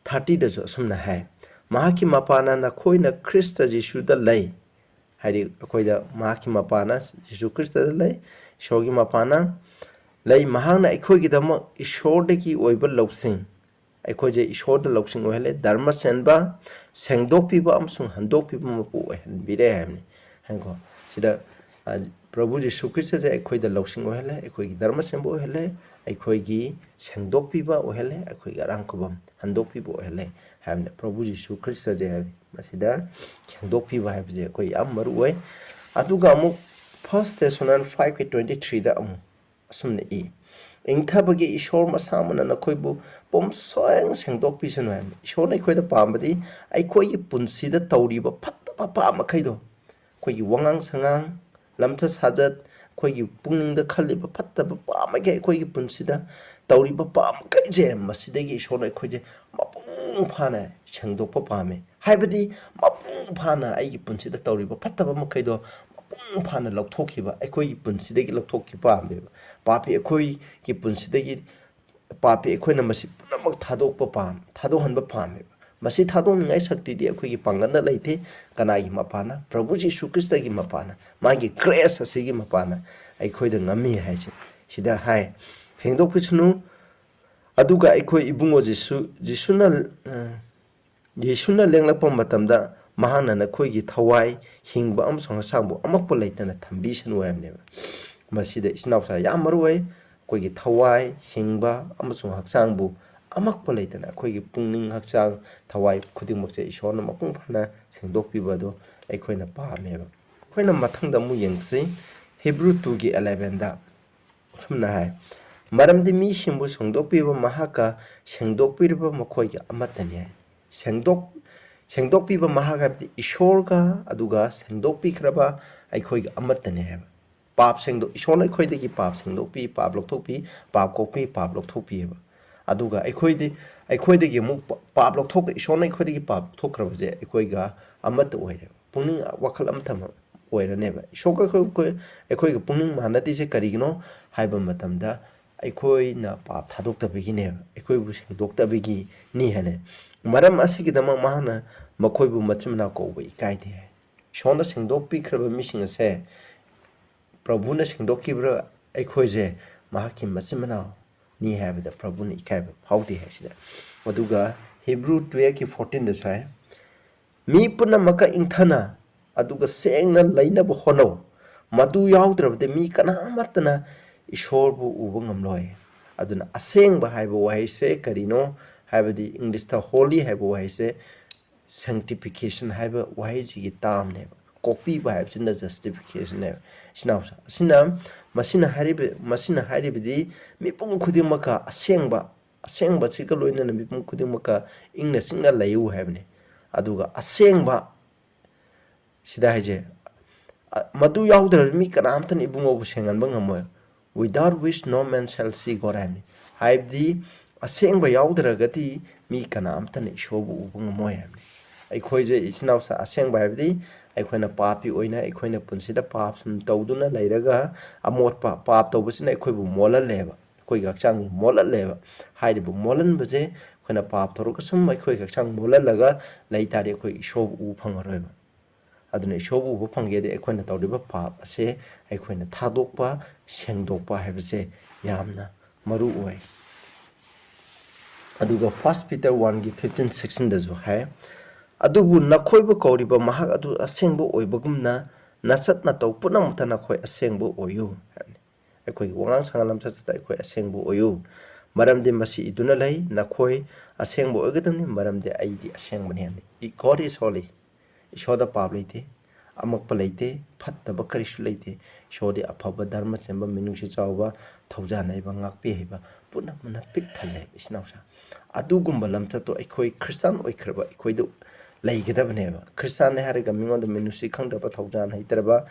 thirty ꯗꯁꯨ ꯑꯁꯨꯝꯅ ꯍꯥꯏ, "ꯃꯍꯥꯛꯀꯤ ꯃꯄꯥꯅ ꯅꯈꯣꯏꯅ ꯈ꯭ꯔꯤꯁꯇ ꯖꯤꯁꯨꯗ ꯂꯩ", ꯍꯥꯏꯗꯤ ꯑꯩꯈꯣꯏꯗ ꯃꯍꯥꯛꯀꯤ ꯃꯄꯥꯅ ꯖꯤꯁꯨ ꯈ꯭ꯔꯤꯁꯇꯗ ꯂꯩ, ꯏꯁꯣꯔꯒꯤ ꯃꯄꯥꯅ ꯂꯩ, "ꯃꯍꯥꯛꯅ ꯑꯩꯈꯣꯏꯒꯤꯗꯃꯛ ꯏꯁꯣꯔꯗꯒꯤ ꯑꯣꯏꯕ ꯂꯧꯁꯤꯡ", ꯑꯩꯈꯣꯏꯁꯦ ꯏꯁꯣꯔꯗ ꯂꯧꯁꯤꯡ ꯑꯣꯏꯍꯜꯂꯦ, ꯙꯔꯃ ꯁꯦꯟꯕ, ꯁꯦꯡꯗꯣꯛꯄꯤꯕ ꯑꯃꯁꯨꯡ ꯍꯟꯗꯣꯛꯄꯤꯕ ꯃꯄꯨ ꯑꯣꯏꯍꯟꯕꯤꯔꯦ ꯍꯥꯏꯕꯅꯤ꯫ ꯍꯥꯏꯀꯣ꯫ ꯁꯤꯗ, ꯑ, ꯄ꯭ꯔꯚꯨ ꯖꯤꯁꯨ ꯈ꯭ꯔꯤꯁꯇꯁꯦ ꯑꯩꯈꯣꯏꯗ ꯂꯧꯁꯤꯡ ꯑꯣꯏꯍꯜꯂꯦ, ꯑꯩꯈꯣꯏꯒꯤ ꯙꯔꯃ ꯁꯦꯝꯕ ꯑꯣꯏꯍꯜꯂꯦ, ꯑꯩꯈꯣꯏꯒꯤ ꯁꯦꯡꯗꯣꯛꯄꯤꯕ ꯑꯣꯏꯍꯜꯂꯦ, ꯑꯩꯈꯣꯏꯒꯤ ꯑꯔꯥꯡ ꯈꯨꯕꯝ ꯍꯟꯗꯣꯛꯄꯤꯕ ꯑꯣꯏꯍꯜꯂꯦ ꯍꯥꯏꯕꯅꯤ꯫ ꯄ꯭ꯔꯚꯨ ꯖꯤꯁꯨ ꯈ꯭ꯔꯤꯁꯇꯁꯦ ꯍꯥꯏꯕꯅꯤ꯫ ꯃꯁꯤꯗ ꯁꯦꯡꯗꯣꯛꯄꯤꯕ ꯍꯥꯏꯕꯁꯦ ꯑꯩꯈꯣꯏ ꯌꯥꯝ ꯃꯔꯨ ꯑꯣꯏ꯫ ꯑꯗꯨꯒ ꯑꯃꯨꯛ First Thessalonians five ꯒꯤ twenty three ꯗ ꯑꯃꯨꯛ ꯑꯁꯨꯝꯅ ꯏ, "ꯏꯪꯊꯕꯒꯤ ꯏꯁꯣꯔ ꯃꯁꯥꯃꯛꯅ ꯅꯈꯣꯏꯕꯨ ꯄꯨꯝꯁꯣꯏ ꯁꯦꯡꯗꯣꯛꯄꯤꯁꯅꯨ" ꯍꯥꯏꯕꯅꯤ꯫ ꯏꯁꯣꯔꯅ ꯑꯩꯈꯣꯏꯗ ꯄꯥꯝꯕꯗꯤ ꯑꯩꯈꯣꯏꯒꯤ ꯄꯨꯟꯁꯤꯗ ꯇꯧꯔꯤꯕ ꯐꯠꯇꯕ ꯄꯥꯞ ꯃꯈꯩꯗꯣ, ꯑꯩꯈꯣꯏꯒꯤ ꯋꯥꯉꯥꯡ ꯁꯉꯥꯡ, ꯂꯝꯆꯠ ꯁꯥꯖꯠ, ꯑꯩꯈꯣꯏꯒꯤ ꯄꯨꯛꯅꯤꯡꯗ ꯈꯜꯂꯤꯕ ꯐꯠꯇꯕ ꯄꯥꯞ ꯃꯈꯩ, ꯑꯩꯈꯣꯏꯒꯤ ꯄꯨꯟꯁꯤꯗ ꯇꯧꯔꯤꯕ ꯄꯥꯞ ꯃꯈꯩꯁꯦ, ꯃꯁꯤꯗꯒꯤ ꯏꯁꯣꯔꯅ ꯑꯩꯈꯣꯏꯁꯦ ꯃꯄꯨꯡ ꯐꯥꯅ ꯁꯦꯡꯗꯣꯛꯄ ꯄꯥꯝꯃꯤ꯫ ꯍꯥꯏꯕꯗꯤ ꯃꯄꯨꯡ ꯐꯥꯅ ꯑꯩꯒꯤ ꯄꯨꯟꯁꯤꯗ ꯇꯧꯔꯤꯕ ꯐꯠꯇꯕ ꯃꯈꯩꯗꯣ ꯃꯄꯨꯡ ꯐꯥꯅ ꯂꯧꯊꯣꯛꯈꯤꯕ, ꯑꯩꯈꯣꯏꯒꯤ ꯄꯨꯟꯁꯤꯗꯒꯤ ꯂꯧꯊꯣꯛꯈꯤꯕ ꯄꯥꯝꯃꯦꯕ꯫ ꯄꯥꯄꯤ ꯑꯩꯈꯣꯏꯒꯤ ꯄꯨꯟꯁꯤꯗꯒꯤ, ꯄꯥꯄꯤ ꯑꯩꯈꯣꯏꯅ ꯃꯁꯤ ꯄꯨꯝꯅꯃꯛ ꯊꯥꯗꯣꯛꯄ ꯄꯥꯝ ꯊꯥꯗꯣꯛꯍꯟꯕ ꯄꯥꯝꯃꯦꯕ꯫ ꯃꯁꯤ ꯊꯥꯗꯣꯛꯅꯤꯡꯉꯥꯏ ꯁꯛꯇꯤꯗꯤ ꯑꯩꯈꯣꯏꯒꯤ ꯄꯥꯡꯒꯜꯗ ꯂꯩꯇꯦ꯫ ꯀꯅꯥꯒꯤ ꯃꯄꯥꯅ? ꯄ꯭ꯔꯚꯨ ꯖꯤꯁꯨ ꯈ꯭ꯔꯤꯁꯇꯒꯤ ꯃꯄꯥꯅ, ꯃꯥꯒꯤ ꯒ꯭ꯔꯦꯁ ꯑꯁꯤꯒꯤ ꯃꯄꯥꯅ ꯑꯩꯈꯣꯏꯗ ꯉꯝꯃꯤ ꯍꯥꯏꯁꯦ ꯁꯤꯗ ꯍꯥꯏ꯫ ꯁꯦꯡꯗꯣꯛꯄꯤꯁꯅꯨ꯫ ꯑꯗꯨꯒ ꯑꯩꯈꯣꯏ ꯏꯕꯨꯡꯉꯣ ꯖꯤꯁꯨ, ꯖꯤꯁꯨꯅ, ꯑ, ꯌꯦꯁꯨꯅ ꯂꯦꯡꯂꯛꯄ ꯃꯇꯝꯗ ꯃꯍꯥꯛꯅ ꯅꯈꯣꯏꯒꯤ ꯊꯋꯥꯏ, ꯍꯤꯡꯕ ꯑꯃꯁꯨꯡ ꯍꯛꯆꯥꯡꯕꯨ ꯑꯃꯛꯄ ꯂꯩꯇꯅ ꯊꯝꯕꯤꯁꯅꯨ ꯍꯥꯏꯕꯅꯦꯕ꯫ ꯃꯁꯤꯗ ꯏꯆꯤꯟ ꯏꯅꯥꯎꯁꯥ ꯌꯥꯝ ꯃꯔꯨ ꯑꯣꯏ꯫ ꯑꯩꯈꯣꯏꯒꯤ ꯊꯋꯥꯏ, ꯍꯤꯡꯕ ꯑꯃꯁꯨꯡ ꯍꯛꯆꯥꯡꯕꯨ ꯑꯃꯛꯄ ꯂꯩꯇꯅ, ꯑꯩꯈꯣꯏꯒꯤ ꯄꯨꯛꯅꯤꯡ, ꯍꯛꯆꯥꯡ, ꯊꯋꯥꯏ ꯈꯨꯗꯤꯡꯃꯛꯁꯦ ꯏꯁꯣꯔꯅ ꯃꯄꯨꯡ ꯐꯥꯅ ꯁꯦꯡꯗꯣꯛꯄꯤꯕ ꯑꯗꯨ ꯑꯩꯈꯣꯏꯅ ꯄꯥꯝꯃꯦꯕ꯫ ꯑꯩꯈꯣꯏꯅ ꯃꯊꯪꯗ ꯑꯃꯨꯛ ꯌꯦꯡꯁꯤ, ꯍꯤꯕ꯭ꯔꯨ ꯇꯨꯒꯤ ꯑꯦꯂꯦꯚꯦꯟꯗ꯫ ꯑꯁꯨꯝꯅ ꯍꯥꯏ, "ꯃꯔꯝꯗꯤ ꯃꯤꯁꯤꯡꯕꯨ ꯁꯦꯡꯗꯣꯛꯄꯤꯕ ꯃꯍꯥꯛꯀ ꯁꯦꯡꯗꯣꯛꯄꯤꯔꯤꯕ ꯃꯈꯣꯏꯒ ꯑꯃꯠꯇꯅꯤ" ꯍꯥꯏ꯫ ꯁꯦꯡꯗꯣꯛ-, ꯁꯦꯡꯗꯣꯛꯄꯤꯕ ꯃꯍꯥꯛ ꯍꯥꯏꯕꯗꯤ ꯏꯁꯣꯔꯒ, ꯑꯗꯨꯒ ꯁꯦꯡꯗꯣꯛꯄꯤꯈ꯭ꯔꯕ ꯑꯩꯈꯣꯏꯒ ꯑꯃꯠꯇꯅꯤ ꯍꯥꯏꯕ꯫ ꯄꯥꯞ ꯁꯦꯡꯗꯣꯛ-, ꯏꯁꯣꯔꯅ ꯑꯩꯈꯣꯏꯗꯒꯤ ꯄꯥꯞ ꯁꯦꯡꯗꯣꯛꯄꯤ, ꯄꯥꯞ ꯂꯧꯊꯣꯛꯄꯤ, ꯄꯥꯞ ꯀꯣꯛꯄꯤ, ꯄꯥꯞ ꯂꯧꯊꯣꯛꯄꯤꯑꯕ꯫ ꯑꯗꯨꯒ ꯑꯩꯈꯣꯏꯗꯤ, ꯑꯩꯈꯣꯏꯗꯒꯤ ꯑꯃꯨꯛ ꯄ-, ꯄꯥꯞ ꯂꯧꯊꯣꯛ-, ꯏꯁꯣꯔꯅ ꯑꯩꯈꯣꯏꯗꯒꯤ ꯄꯥꯞ ꯂꯧꯊꯣꯛꯈ꯭ꯔꯕꯁꯦ ꯑꯩꯈꯣꯏꯒ ꯑꯃꯠꯇ ꯑꯣꯏꯔꯦꯕ꯫ ꯄꯨꯛꯅꯤꯡ ꯋꯥꯈꯜ ꯑꯃꯊꯝ ꯑꯣꯏꯔꯅꯦꯕ꯫ ꯏꯁꯣꯔꯒ ꯑꯩꯈꯣꯏ, ꯑꯩꯈꯣꯏ, ꯑꯩꯈꯣꯏꯒ ꯄꯨꯛꯅꯤꯡ ꯃꯥꯟꯅꯗ꯭ꯔꯤꯁꯦ ꯀꯔꯤꯒꯤꯅꯣ ꯍꯥꯏꯕ ꯃꯇꯝꯗ, ꯑꯩꯈꯣꯏꯅ ꯄꯥꯞ ꯊꯥꯗꯣꯛꯇꯕꯒꯤꯅꯦꯕ, ꯑꯩꯈꯣꯏꯕꯨ ꯁꯦꯡꯗꯣꯛꯇꯕꯒꯤꯅꯤ ꯍꯥꯏꯅ꯫ ꯃꯔꯝ ꯑꯁꯤꯒꯤꯗꯃꯛ ꯃꯍꯥꯛꯅ ꯃꯈꯣꯏꯕꯨ ꯃꯆꯤꯟ ꯃꯅꯥꯎ ꯀꯧꯕ ꯏꯀꯥꯏꯗꯦ ꯍꯥꯏ꯫ ꯏꯁꯣꯔꯅ ꯁꯦꯡꯗꯣꯛꯄꯤꯈ꯭ꯔꯕ ꯃꯤꯁꯤꯡ ꯑꯁꯦ, ꯄ꯭ꯔꯚꯨꯅ ꯁꯦꯡꯗꯣꯛꯈꯤꯕ꯭ꯔꯥ? ꯑꯩꯈꯣꯏꯁꯦ ꯃꯍꯥꯛꯀꯤ ꯃꯆꯤꯟ ꯃꯅꯥꯎꯅꯤ ꯍꯥꯏꯕꯗ ꯄ꯭ꯔꯚꯨꯅ ꯏꯀꯥꯏꯕ ꯐꯥꯎꯗꯦ ꯍꯥꯏꯁꯤꯗ꯫ ꯑꯗꯨꯒ ꯍꯤꯕ꯭ꯔꯨ ꯇꯨꯌꯦꯜꯐꯀꯤ ꯐꯣꯔꯇꯤꯟꯗꯁꯨ ꯍꯥꯏ, "ꯃꯤ ꯄꯨꯝꯅꯃꯛꯀ ꯏꯪꯊꯅ ꯑꯗꯨꯒ ꯁꯦꯡꯅ ꯂꯩꯅꯕ ꯍꯣꯠꯅꯧ, ꯃꯗꯨ ꯌꯥꯎꯗ꯭ꯔꯕꯗꯤ ꯃꯤ ꯀꯅꯥꯃꯠꯇꯅ ꯏꯁꯣꯔꯕꯨ ꯎꯕ ꯉꯝꯂꯣꯏ"꯫ ꯑꯗꯨꯅ ꯑꯁꯦꯡꯕ ꯍꯥꯏꯕ ꯋꯥꯍꯩꯁꯦ ꯀꯔꯤꯅꯣ ꯍꯥꯏꯕꯗꯤ, ꯏꯪꯂꯤꯁꯇ ꯍꯣꯂꯤ ꯍꯥꯏꯕ ꯋꯥꯍꯩꯁꯦ ꯁꯦꯡꯇꯤꯐꯤꯀꯦꯁꯟ ꯍꯥꯏꯕ ꯋꯥꯍꯩꯁꯤꯒꯤ ꯇꯥꯝꯅꯦꯕ꯫ ꯀꯣꯛꯄꯤꯕ ꯍꯥꯏꯕꯁꯤꯅ ꯖꯁꯇꯤꯐꯤꯀꯦꯁꯟꯅꯦꯕ꯫ ꯏꯆꯤꯟ ꯏꯅꯥꯎꯁꯥ ꯑꯁꯤꯅ, ꯃꯁꯤꯅ ꯍꯥꯏꯔꯤꯕ, ꯃꯁꯤꯅ ꯍꯥꯏꯔꯤꯕꯗꯤ ꯃꯤꯄꯨꯝ ꯈꯨꯗꯤꯡꯃꯛꯀ ꯑꯁꯦꯡꯕ, ꯑꯁꯦꯡꯕꯁꯤꯒ ꯂꯣꯏꯅꯅ ꯃꯤꯄꯨꯝ ꯈꯨꯗꯤꯡꯃꯛꯀ ꯏꯪꯅ ꯆꯤꯛꯅ ꯂꯩꯌꯨ ꯍꯥꯏꯕꯅꯤ꯫ ꯑꯗꯨꯒ ꯑꯁꯦꯡꯕ ꯁꯤꯗ ꯍꯥꯏꯁꯦ, ꯑ, ꯃꯗꯨ ꯌꯥꯎꯗ꯭ꯔꯕꯗꯤ ꯃꯤ ꯀꯅꯥꯝꯇꯅ ꯏꯕꯨꯡꯉꯣꯕꯨ ꯁꯦꯡꯍꯟꯕ ꯉꯝꯃꯣꯏ꯫ "Without which no man shall see God" ꯍꯥꯏꯕꯅꯤ꯫ ꯍꯥꯏꯕꯗꯤ ꯑꯁꯦꯡꯕ ꯌꯥꯎꯗ꯭ꯔꯒꯗꯤ ꯃꯤ ꯀꯅꯥꯝꯇꯅ ꯏꯁꯣꯔꯕꯨ ꯎꯕ ꯉꯝꯃꯣꯏ ꯍꯥꯏꯕꯅꯤ꯫ ꯑꯩꯈꯣꯏꯁꯦ ꯏꯆꯤꯟ ꯏꯅꯥꯎꯁꯥ ꯑꯁꯦꯡꯕ ꯍꯥꯏꯕꯗꯤ ꯑꯩꯈꯣꯏꯅ ꯄꯥꯄꯤ ꯑꯣꯏꯅ ꯑꯩꯈꯣꯏꯅ ꯄꯨꯟꯁꯤꯗ ꯄꯥꯞ ꯁꯨꯝ ꯇꯧꯗꯨꯅ ꯂꯩꯔꯒ, ꯑꯃꯣꯠꯄ ꯄꯥꯞ ꯇꯧꯕꯁꯤꯅ ꯑꯩꯈꯣꯏꯕꯨ ꯃꯣꯠꯍꯜꯂꯦꯕ, ꯑꯩꯈꯣꯏꯒꯤ ꯍꯛꯆꯥꯡꯁꯤ ꯃꯣꯠꯍꯜꯂꯦꯕ꯫ ꯍꯥꯏꯔꯤꯕ ꯃꯣꯠꯍꯟꯕꯁꯦ ꯑꯩꯈꯣꯏꯅ ꯄꯥꯞ ꯇꯧꯔꯒ ꯁꯨꯝ ꯑꯩꯈꯣꯏꯒꯤ ꯍꯛꯆꯥꯡ ꯃꯣꯠꯍꯜꯂꯒ ꯂꯩ ꯇꯥꯔꯗꯤ ꯑꯩꯈꯣꯏ ꯏꯁꯣꯔꯕꯨ ꯎꯕ ꯐꯪꯉꯔꯣꯏꯕ꯫ ꯑꯗꯨꯅ ꯏꯁꯣꯔꯕꯨ ꯎꯕ ꯐꯪꯒꯦꯗꯤ ꯑꯩꯈꯣꯏꯅ ꯇꯧꯔꯤꯕ ꯄꯥꯞ ꯑꯁꯦ ꯑꯩꯈꯣꯏꯅ ꯊꯥꯗꯣꯛꯄ, ꯁꯦꯡꯗꯣꯛꯄ ꯍꯥꯏꯕꯁꯦ ꯌꯥꯝꯅ ꯃꯔꯨ ꯑꯣꯏ꯫ ꯑꯗꯨꯒ First Peter one ꯒꯤ fifteen sixteen ꯗꯁꯨ ꯍꯥꯏ, "ꯑꯗꯨꯕꯨ ꯅꯈꯣꯏꯕꯨ ꯀꯧꯔꯤꯕ ꯃꯍꯥꯛ ꯑꯗꯨ ꯑꯁꯦꯡꯕ ꯑꯣꯏꯕꯒꯨꯝꯅ ꯅꯆꯠ ꯅꯇꯧ ꯄꯨꯝꯅꯃꯛꯇ ꯅꯈꯣꯏ ꯑꯁꯦꯡꯕ ꯑꯣꯏꯌꯨ" ꯍꯥꯏꯕꯅꯤ꯫ ꯑꯩꯈꯣꯏꯒꯤ ꯋꯥꯉꯥꯡ ꯁꯉꯥꯡ ꯂꯝꯆꯠꯁꯤꯗ ꯑꯩꯈꯣꯏ ꯑꯁꯦꯡꯕ ꯑꯣꯏꯌꯨ, ꯃꯔꯝꯗꯤ ꯃꯁꯤ ꯏꯗꯨꯅ ꯂꯩ, "ꯅꯈꯣꯏ ꯑꯁꯦꯡꯕ ꯑꯣꯏꯒꯗꯕꯅꯤ, ꯃꯔꯝꯗꯤ ꯑꯩꯗꯤ ꯑꯁꯦꯡꯕꯅꯤ" ꯍꯥꯏꯕꯅꯤ꯫ God is holy꯫ ꯏꯁꯣꯔꯗ ꯄꯥꯞ ꯂꯩꯇꯦ, ꯑꯃꯛꯄ ꯂꯩꯇꯦ, ꯐꯠꯇꯕ ꯀꯔꯤꯁꯨ ꯂꯩꯇꯦ꯫ ꯏꯁꯣꯔꯗꯤ ꯑꯐꯕ, ꯙꯔꯃ ꯆꯦꯟꯕ, ꯃꯤꯅꯨꯡꯁꯤ ꯆꯥꯎꯕ, ꯊꯧꯖꯥꯜ ꯍꯩꯕ, ꯉꯥꯛꯄꯤ ꯍꯩꯕ, ꯄꯨꯝꯅꯃꯛꯅ ꯄꯤꯛ ꯊꯜꯂꯦ, ꯏꯆꯤꯟ ꯏꯅꯥꯎꯁꯥ꯫ ꯑꯗꯨꯒꯨꯝꯕ ꯂꯝꯆꯠꯇꯣ ꯑꯩꯈꯣꯏ ꯈ꯭ꯔꯤꯁꯇꯥꯟ ꯑꯣꯏꯈ꯭ꯔꯕ ꯑꯩꯈꯣꯏꯗ ꯂꯩꯒꯗꯕꯅꯦꯕ꯫ ꯈ꯭ꯔꯤꯁꯇꯥꯟꯅꯦ ꯍꯥꯏꯔꯒ ꯃꯤꯉꯣꯟꯗ ꯃꯤꯅꯨꯡꯁꯤ ꯈꯪꯗ꯭ꯔꯕ, ꯊꯧꯖꯥꯜ ꯍꯩꯇ꯭ꯔꯕ,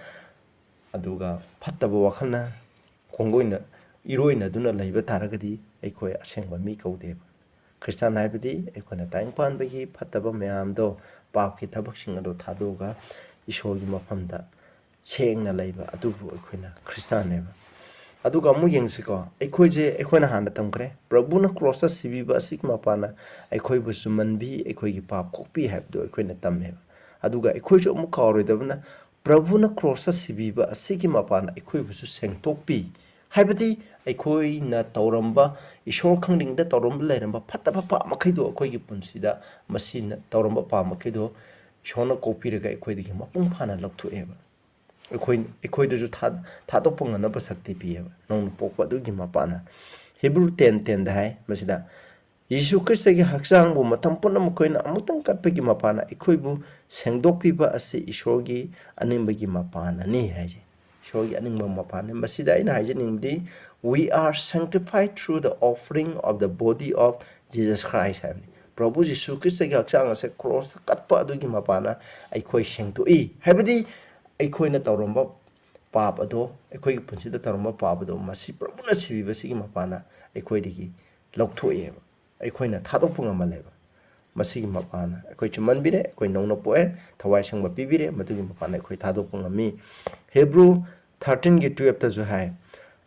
ꯑꯗꯨꯒ ꯐꯠꯇꯕ ꯋꯥꯈꯜꯅ ꯈꯣꯡꯒꯣꯏꯅ ꯏꯔꯣꯏꯅꯗꯨꯅ ꯂꯩꯕ ꯇꯥꯔꯒꯗꯤ ꯑꯩꯈꯣꯏ ꯑꯁꯦꯡꯕ ꯃꯤ ꯀꯧꯗꯦꯕ꯫ ꯈ꯭ꯔꯤꯁꯇꯥꯟ ꯍꯥꯏꯕꯗꯤ ꯑꯩꯈꯣꯏꯅ ꯇꯥꯏꯕꯪ ꯄꯥꯟꯕꯒꯤ ꯐꯠꯇꯕ ꯃꯌꯥꯝꯗꯣ, ꯄꯥꯞꯀꯤ ꯊꯕꯛꯁꯤꯡ ꯑꯗꯣ ꯊꯥꯗꯣꯛꯑꯒ ꯏꯁꯣꯔꯒꯤ ꯃꯐꯝꯗ ꯁꯦꯡꯅ ꯂꯩꯕ ꯑꯗꯨꯕꯨ ꯑꯩꯈꯣꯏꯅ ꯈ꯭ꯔꯤꯁꯇꯥꯟꯅꯦꯕ꯫ ꯑꯗꯨꯒ ꯑꯃꯨꯛ ꯌꯦꯡꯁꯤꯀꯣ, ꯑꯩꯈꯣꯏꯁꯦ, ꯑꯩꯈꯣꯏꯅ ꯍꯥꯟꯅ ꯇꯝꯈ꯭ꯔꯦ, ꯄ꯭ꯔꯚꯨꯅ ꯀ꯭ꯔꯣꯁꯇ ꯁꯤꯕꯤꯕ ꯑꯁꯤꯒꯤ ꯃꯄꯥꯟꯅ ꯑꯩꯈꯣꯏꯕꯨ ꯆꯨꯝꯍꯟꯕꯤ, ꯑꯩꯈꯣꯏꯒꯤ ꯄꯥꯞ ꯀꯣꯛꯄꯤ ꯍꯥꯏꯕꯗꯨ ꯑꯩꯈꯣꯏꯅ ꯇꯝꯃꯦꯕ꯫ ꯑꯗꯨꯒ ꯑꯩꯈꯣꯏꯁꯨ ꯑꯃꯨꯛ ꯀꯥꯎꯔꯣꯏꯗꯕꯅ, ꯄ꯭ꯔꯚꯨꯅ ꯀ꯭ꯔꯣꯁꯇ ꯁꯤꯕꯤꯕ ꯑꯁꯤꯒꯤ ꯃꯄꯥꯟꯅ ꯑꯩꯈꯣꯏꯕꯨꯁꯨ ꯁꯦꯡꯗꯣꯛꯄꯤ, ꯍꯥꯏꯕꯗꯤ ꯑꯩꯈꯣꯏꯅ ꯇꯧꯔꯝꯕ, ꯏꯁꯣꯔ ꯈꯪꯅꯤꯡꯗ ꯇꯧꯔꯝꯕ ꯂꯩꯔꯝꯕ ꯐꯠꯇꯕ ꯄꯥꯞ ꯃꯈꯩꯗꯣ ꯑꯩꯈꯣꯏꯒꯤ ꯄꯨꯟꯁꯤꯗ ꯃꯁꯤꯅ ꯇꯧꯔꯝꯕ ꯄꯥꯞ ꯃꯈꯩꯗꯣ ꯏꯁꯣꯔꯅ ꯀꯣꯛꯄꯤꯔꯒ ꯑꯩꯈꯣꯏꯗꯒꯤ ꯃꯄꯨꯡ ꯐꯥꯅ ꯂꯧꯊꯣꯛꯑꯦꯕ꯫ ꯑꯩꯈꯣꯏ, ꯑꯩꯈꯣꯏꯗꯁꯨ ꯊꯥ-, ꯊꯥꯗꯣꯛꯄ ꯉꯝꯅꯕ ꯁꯛꯇꯤ ꯄꯤꯌꯦꯕ ꯅꯧꯅ ꯄꯣꯛꯄ ꯑꯗꯨꯒꯤ ꯃꯄꯥꯟꯅ꯫ ꯍꯤꯕ꯭ꯔꯨ ten ten ꯗ ꯍꯥꯏ ꯃꯁꯤꯗ, "ꯌꯤꯁꯨ ꯈ꯭ꯔꯤꯁꯇꯒꯤ ꯍꯛꯆꯥꯡꯕꯨ ꯃꯇꯝ ꯄꯨꯝꯅꯃꯛ ꯑꯩꯈꯣꯏꯅ ꯑꯃꯨꯛꯇꯪ ꯀꯠꯄꯒꯤ ꯃꯄꯥꯟꯅ ꯑꯩꯈꯣꯏꯕꯨ ꯁꯦꯡꯗꯣꯛꯄꯤꯕ ꯑꯁꯤ ꯏꯁꯣꯔꯒꯤ ꯑꯅꯤꯡꯕꯒꯤ ꯃꯄꯥꯟꯅꯅꯤ" ꯍꯥꯏꯁꯦ꯫ ꯏꯁꯣꯔꯒꯤ ꯑꯅꯤꯡꯕ ꯃꯄꯥꯟꯅꯤ꯫ ꯃꯁꯤꯗ ꯑꯩꯅ ꯍꯥꯏꯖꯅꯤꯡꯕꯗꯤ, "We are sanctified through the offering of the body of Jesus Christ" ꯍꯥꯏꯕꯅꯤ꯫ ꯄ꯭ꯔꯚꯨ ꯖꯤꯁꯨ ꯈ꯭ꯔꯤꯁꯇꯒꯤ ꯍꯛꯆꯥꯡ ꯑꯁꯦ ꯀ꯭ꯔꯣꯁꯇ ꯀꯠꯄ ꯑꯗꯨꯒꯤ ꯃꯄꯥꯟꯅ ꯑꯩꯈꯣꯏ ꯁꯦꯡꯗꯣꯛꯏ꯫ ꯍꯥꯏꯕꯗꯤ ꯑꯩꯈꯣꯏꯅ ꯇꯧꯔꯝꯕ ꯄꯥꯞ ꯑꯗꯣ, ꯑꯩꯈꯣꯏꯒꯤ ꯄꯨꯟꯁꯤꯗ ꯇꯧꯔꯝꯕ ꯄꯥꯞ ꯑꯗꯣ, ꯃꯁꯤ ꯄ꯭ꯔꯚꯨꯅ ꯁꯤꯕꯤꯕꯁꯤꯒꯤ ꯃꯄꯥꯟꯅ ꯑꯩꯈꯣꯏꯗꯒꯤ ꯂꯧꯊꯣꯛꯑꯦꯕ, ꯑꯩꯈꯣꯏꯅ ꯊꯥꯗꯣꯛꯄ ꯉꯝꯍꯜꯂꯦꯕ꯫ ꯃꯁꯤꯒꯤ ꯃꯄꯥꯅ ꯑꯩꯈꯣꯏ ꯆꯨꯝꯍꯟꯕꯤꯔꯦ, ꯑꯩꯈꯣꯏ ꯅꯧꯅ ꯄꯣꯛꯑꯦ, ꯊꯋꯥꯏ ꯑꯁꯦꯡꯕ ꯄꯤꯕꯤꯔꯦ, ꯃꯗꯨꯒꯤ ꯃꯄꯥꯅ ꯑꯩꯈꯣꯏ ꯊꯥꯗꯣꯛꯄ ꯉꯝꯃꯤ꯫ ꯍꯦꯕ꯭ꯔꯨ ꯊꯥꯔꯇꯤꯟꯒꯤ ꯇꯨꯌꯦꯜꯞꯇꯁꯨ ꯍꯥꯏ,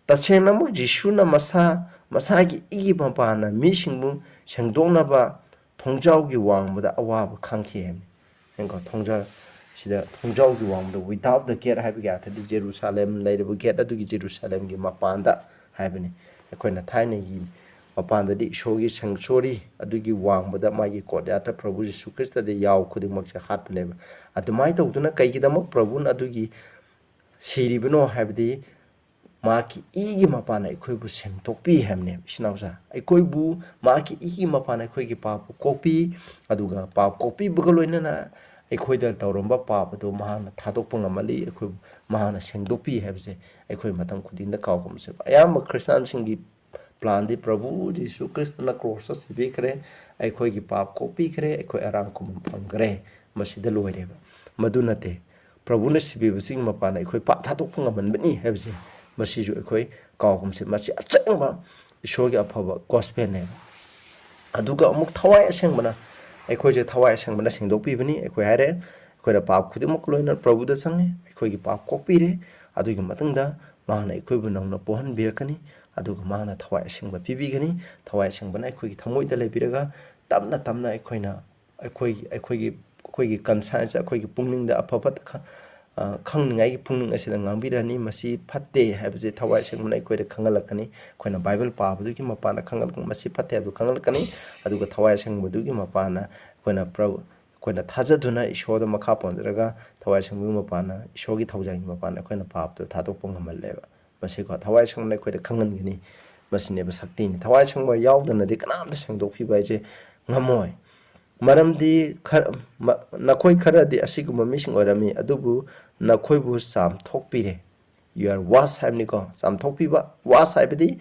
ꯇꯁꯦꯡꯅꯃꯛ ꯖꯤꯁꯨꯅ ꯃꯁꯥ ꯃꯁꯥꯒꯤ ꯏꯒꯤ ꯃꯄꯥꯅ ꯃꯤꯁꯤꯡꯕꯨ ꯁꯦꯡꯗꯣꯛꯅꯕ ꯊꯣꯡꯖꯥꯎꯒꯤ ꯋꯥꯡꯃꯗ ꯑꯋꯥꯕ ꯈꯥꯡꯈꯤ ꯍꯥꯏꯕꯅꯤ꯫ ꯌꯦꯡꯉꯣ, ꯊꯣꯡꯖꯥꯎ ꯁꯤꯗ ꯊꯣꯡꯖꯥꯎꯒꯤ ꯋꯥꯡꯃꯗ, without the gate ꯍꯥꯏꯕꯒꯤ ꯑꯥꯔꯊꯗꯤ ꯖꯦꯔꯨꯁꯥꯂꯦꯝ ꯂꯩꯔꯤꯕ ꯒꯦꯠ ꯑꯗꯨꯒꯤ ꯖꯦꯔꯨꯁꯥꯂꯦꯝꯒꯤ ꯃꯄꯥꯟꯗ ꯍꯥꯏꯕꯅꯤ꯫ ꯑꯩꯈꯣꯏꯅ ꯊꯥꯏꯅꯒꯤ ꯃꯄꯥꯟꯗꯗꯤ ꯏꯁꯣꯔꯒꯤ sanctuary ꯑꯗꯨꯒꯤ ꯋꯥꯡꯃꯗ ꯃꯥꯒꯤ courtyard ꯇ ꯄ꯭ꯔꯚꯨ ꯖꯤꯁꯨ ꯈ꯭ꯔꯤꯁꯇꯗꯤ ꯌꯥꯎ ꯈꯨꯗꯤꯡꯃꯛꯁꯦ ꯍꯥꯠꯄꯅꯦꯕ꯫ ꯑꯗꯨꯃꯥꯏꯅ ꯇꯧꯗꯨꯅ ꯀꯩꯒꯤꯗꯃꯛ ꯄ꯭ꯔꯚꯨꯅ ꯑꯗꯨꯒꯤ ꯁꯤꯔꯤꯕꯅꯣ ꯍꯥꯏꯕꯗꯤ ꯃꯍꯥꯛꯀꯤ ꯏꯒꯤ ꯃꯄꯥꯟꯅ ꯑꯩꯈꯣꯏꯕꯨ ꯁꯦꯡꯗꯣꯛꯄꯤ ꯍꯥꯏꯕꯅꯦꯕ, ꯏꯆꯤꯟ ꯏꯅꯥꯎꯁꯥ꯫ ꯑꯩꯈꯣꯏꯕꯨ ꯃꯍꯥꯛꯀꯤ ꯏꯒꯤ ꯃꯄꯥꯟꯅ ꯑꯩꯈꯣꯏꯒꯤ ꯄꯥꯞꯄꯨ ꯀꯣꯛꯄꯤ, ꯑꯗꯨꯒ ꯄꯥꯞ ꯀꯣꯛꯄꯤꯕꯒ ꯂꯣꯏꯅꯅ ꯑꯩꯈꯣꯏꯗ ꯇꯧꯔꯝꯕ ꯄꯥꯞ ꯑꯗꯨ ꯃꯍꯥꯛꯅ ꯊꯥꯗꯣꯛꯄ ꯉꯝꯍꯜꯂꯤ, ꯑꯩꯈꯣꯏꯕꯨ ꯃꯍꯥꯛꯅ ꯁꯦꯡꯗꯣꯛꯄꯤ ꯍꯥꯏꯕꯁꯦ ꯑꯩꯈꯣꯏ ꯃꯇꯝ ꯈꯨꯗꯤꯡꯗ ꯀꯥꯎꯒꯨꯝꯁꯦꯕ꯫ ꯑꯌꯥꯝꯕ ꯈ꯭ꯔꯤꯁꯇꯥꯟꯁꯤꯡꯒꯤ plan ꯗꯤ ꯄ꯭ꯔꯚꯨ ꯖꯤꯁꯨ ꯈ꯭ꯔꯤꯁꯇꯅ ꯀ꯭ꯔꯣꯁꯇ ꯁꯤꯕꯤꯈ꯭ꯔꯦ, ꯑꯩꯈꯣꯏꯒꯤ ꯄꯥꯞ ꯀꯣꯛꯄꯤꯈ꯭ꯔꯦ, ꯑꯩꯈꯣꯏ ꯑꯔꯥꯝ ꯈꯨꯃꯟ ꯐꯪꯈ꯭ꯔꯦ, ꯃꯁꯤꯗ ꯂꯣꯏꯔꯦꯕ꯫ ꯃꯗꯨ ꯅꯠꯇꯦ꯫ ꯄ꯭ꯔꯚꯨꯅ ꯁꯤꯕꯤꯕꯁꯤꯒꯤ ꯃꯄꯥꯟꯅ ꯑꯩꯈꯣꯏ ꯄꯥꯞ ꯊꯥꯗꯣꯛꯄ ꯉꯝꯍꯟꯕꯅꯤ ꯍꯥꯏꯕꯁꯦ ꯃꯁꯤꯁꯨ ꯑꯩꯈꯣꯏ ꯀꯥꯎꯒꯨꯝꯁꯦ꯫ ꯃꯁꯤ ꯑꯆꯪꯕ ꯏꯁꯣꯔꯒꯤ ꯑꯐꯕ gospel ꯅꯦꯕ꯫ ꯑꯗꯨꯒ ꯑꯃꯨꯛ ꯊꯋꯥꯏ ꯑꯁꯦꯡꯕꯅ, ꯑꯩꯈꯣꯏꯁꯦ ꯊꯋꯥꯏ ꯑꯁꯦꯡꯕꯅ ꯁꯦꯡꯗꯣꯛꯄꯤꯕꯅꯤ꯫ ꯑꯩꯈꯣꯏ ꯍꯥꯏꯔꯦ, ꯑꯩꯈꯣꯏꯅ ꯄꯥꯞ ꯈꯨꯗꯤꯡꯃꯛ ꯂꯣꯏꯅ ꯄ꯭ꯔꯚꯨꯗ ꯆꯪꯉꯦ, ꯑꯩꯈꯣꯏꯒꯤ ꯄꯥꯞ ꯀꯣꯛꯄꯤꯔꯦ꯫ ꯑꯗꯨꯒꯤ ꯃꯇꯨꯡꯗ ꯃꯥꯅ ꯑꯩꯈꯣꯏꯕꯨ ꯅꯧꯅ ꯄꯣꯛꯍꯟꯕꯤꯔꯛꯀꯅꯤ, ꯑꯗꯨꯒ ꯃꯥꯅ ꯊꯋꯥꯏ ꯑꯁꯦꯡꯕ ꯄꯤꯕꯤꯒꯅꯤ꯫ ꯊꯋꯥꯏ ꯑꯁꯦꯡꯕꯅ ꯑꯩꯈꯣꯏꯒꯤ ꯊꯃꯣꯏꯗ ꯂꯩꯕꯤꯔꯒ ꯇꯞꯅ ꯇꯞꯅ ꯑꯩꯈꯣꯏꯅ ꯑꯩꯈꯣꯏꯒꯤ, ꯑꯩꯈꯣꯏꯒꯤ, ꯑꯩꯈꯣꯏꯒꯤ conscience, ꯑꯩꯈꯣꯏꯒꯤ ꯄꯨꯛꯅꯤꯡꯗ ꯑꯐ ꯐꯠꯇ ꯈ-, ꯑ, ꯈꯪꯅꯤꯡꯉꯥꯏꯒꯤ ꯄꯨꯛꯅꯤꯡ ꯑꯁꯤꯗ ꯉꯥꯡꯕꯤꯔꯅꯤ꯫ ꯃꯁꯤ ꯐꯠꯇꯦ ꯍꯥꯏꯕꯁꯦ ꯊꯋꯥꯏ ꯑꯁꯦꯡꯕꯅ ꯑꯩꯈꯣꯏꯗ ꯈꯪꯍꯜꯂꯛꯀꯅꯤ꯫ ꯑꯩꯈꯣꯏꯅ ꯕꯥꯏꯕꯜ ꯄꯥꯕꯗꯨꯒꯤ ꯃꯄꯥꯟꯗ ꯈꯪꯍꯜꯂꯛꯀꯅꯤ, ꯃꯁꯤ ꯐꯠꯇꯦ ꯍꯥꯏꯕꯗꯨ ꯈꯪꯍꯜꯂꯛꯀꯅꯤ꯫ ꯑꯗꯨꯒ ꯊꯋꯥꯏ ꯑꯁꯦꯡꯕꯗꯨꯒꯤ ꯃꯄꯥꯟꯅ ꯑꯩꯈꯣꯏꯅ ꯄ꯭ꯔ-, ꯑꯩꯈꯣꯏꯅ ꯊꯥꯖꯗꯨꯅ ꯏꯁꯣꯔꯗ ꯃꯈꯥ ꯄꯣꯟꯖꯔꯒ ꯊꯋꯥꯏ ꯑꯁꯦꯡꯕꯒꯤ ꯃꯄꯥꯟꯅ, ꯏꯁꯣꯔꯒꯤ ꯊꯧꯖꯥꯜꯒꯤ ꯃꯄꯥꯟꯅ ꯑꯩꯈꯣꯏꯅ ꯄꯥꯞꯇꯨ ꯊꯥꯗꯣꯛꯄ ꯉꯝꯍꯜꯂꯦꯕ꯫ ꯃꯁꯤꯀꯣ, ꯊꯋꯥꯏ ꯑꯁꯦꯡꯕꯅ ꯑꯩꯈꯣꯏꯗ ꯈꯪꯍꯟꯒꯅꯤ꯫ ꯃꯁꯤꯅꯦꯕ ꯁꯛꯇꯤꯅꯤ꯫ ꯊꯋꯥꯏ ꯑꯁꯦꯡꯕ ꯌꯥꯎꯗꯅꯗꯤ ꯀꯅꯥꯝꯇ ꯁꯦꯡꯗꯣꯛꯄꯤꯕ ꯍꯥꯏꯁꯦ ꯉꯝꯃꯣꯏ꯫ ꯃꯔꯝꯗꯤ ꯈꯔ, ꯃ-, ꯅꯈꯣꯏ ꯈꯔꯗꯤ ꯑꯁꯤꯒꯨꯝꯕ ꯃꯤꯁꯤꯡ ꯑꯣꯏꯔꯝꯃꯤ, ꯑꯗꯨꯕꯨ ꯅꯈꯣꯏꯕꯨ ꯆꯥꯝꯊꯣꯛꯄꯤꯔꯦ꯫ You are washed ꯍꯥꯏꯕꯅꯤꯀꯣ, ꯆꯥꯝꯊꯣꯛꯄꯤꯕ꯫ Wash ꯍꯥꯏꯕꯗꯤ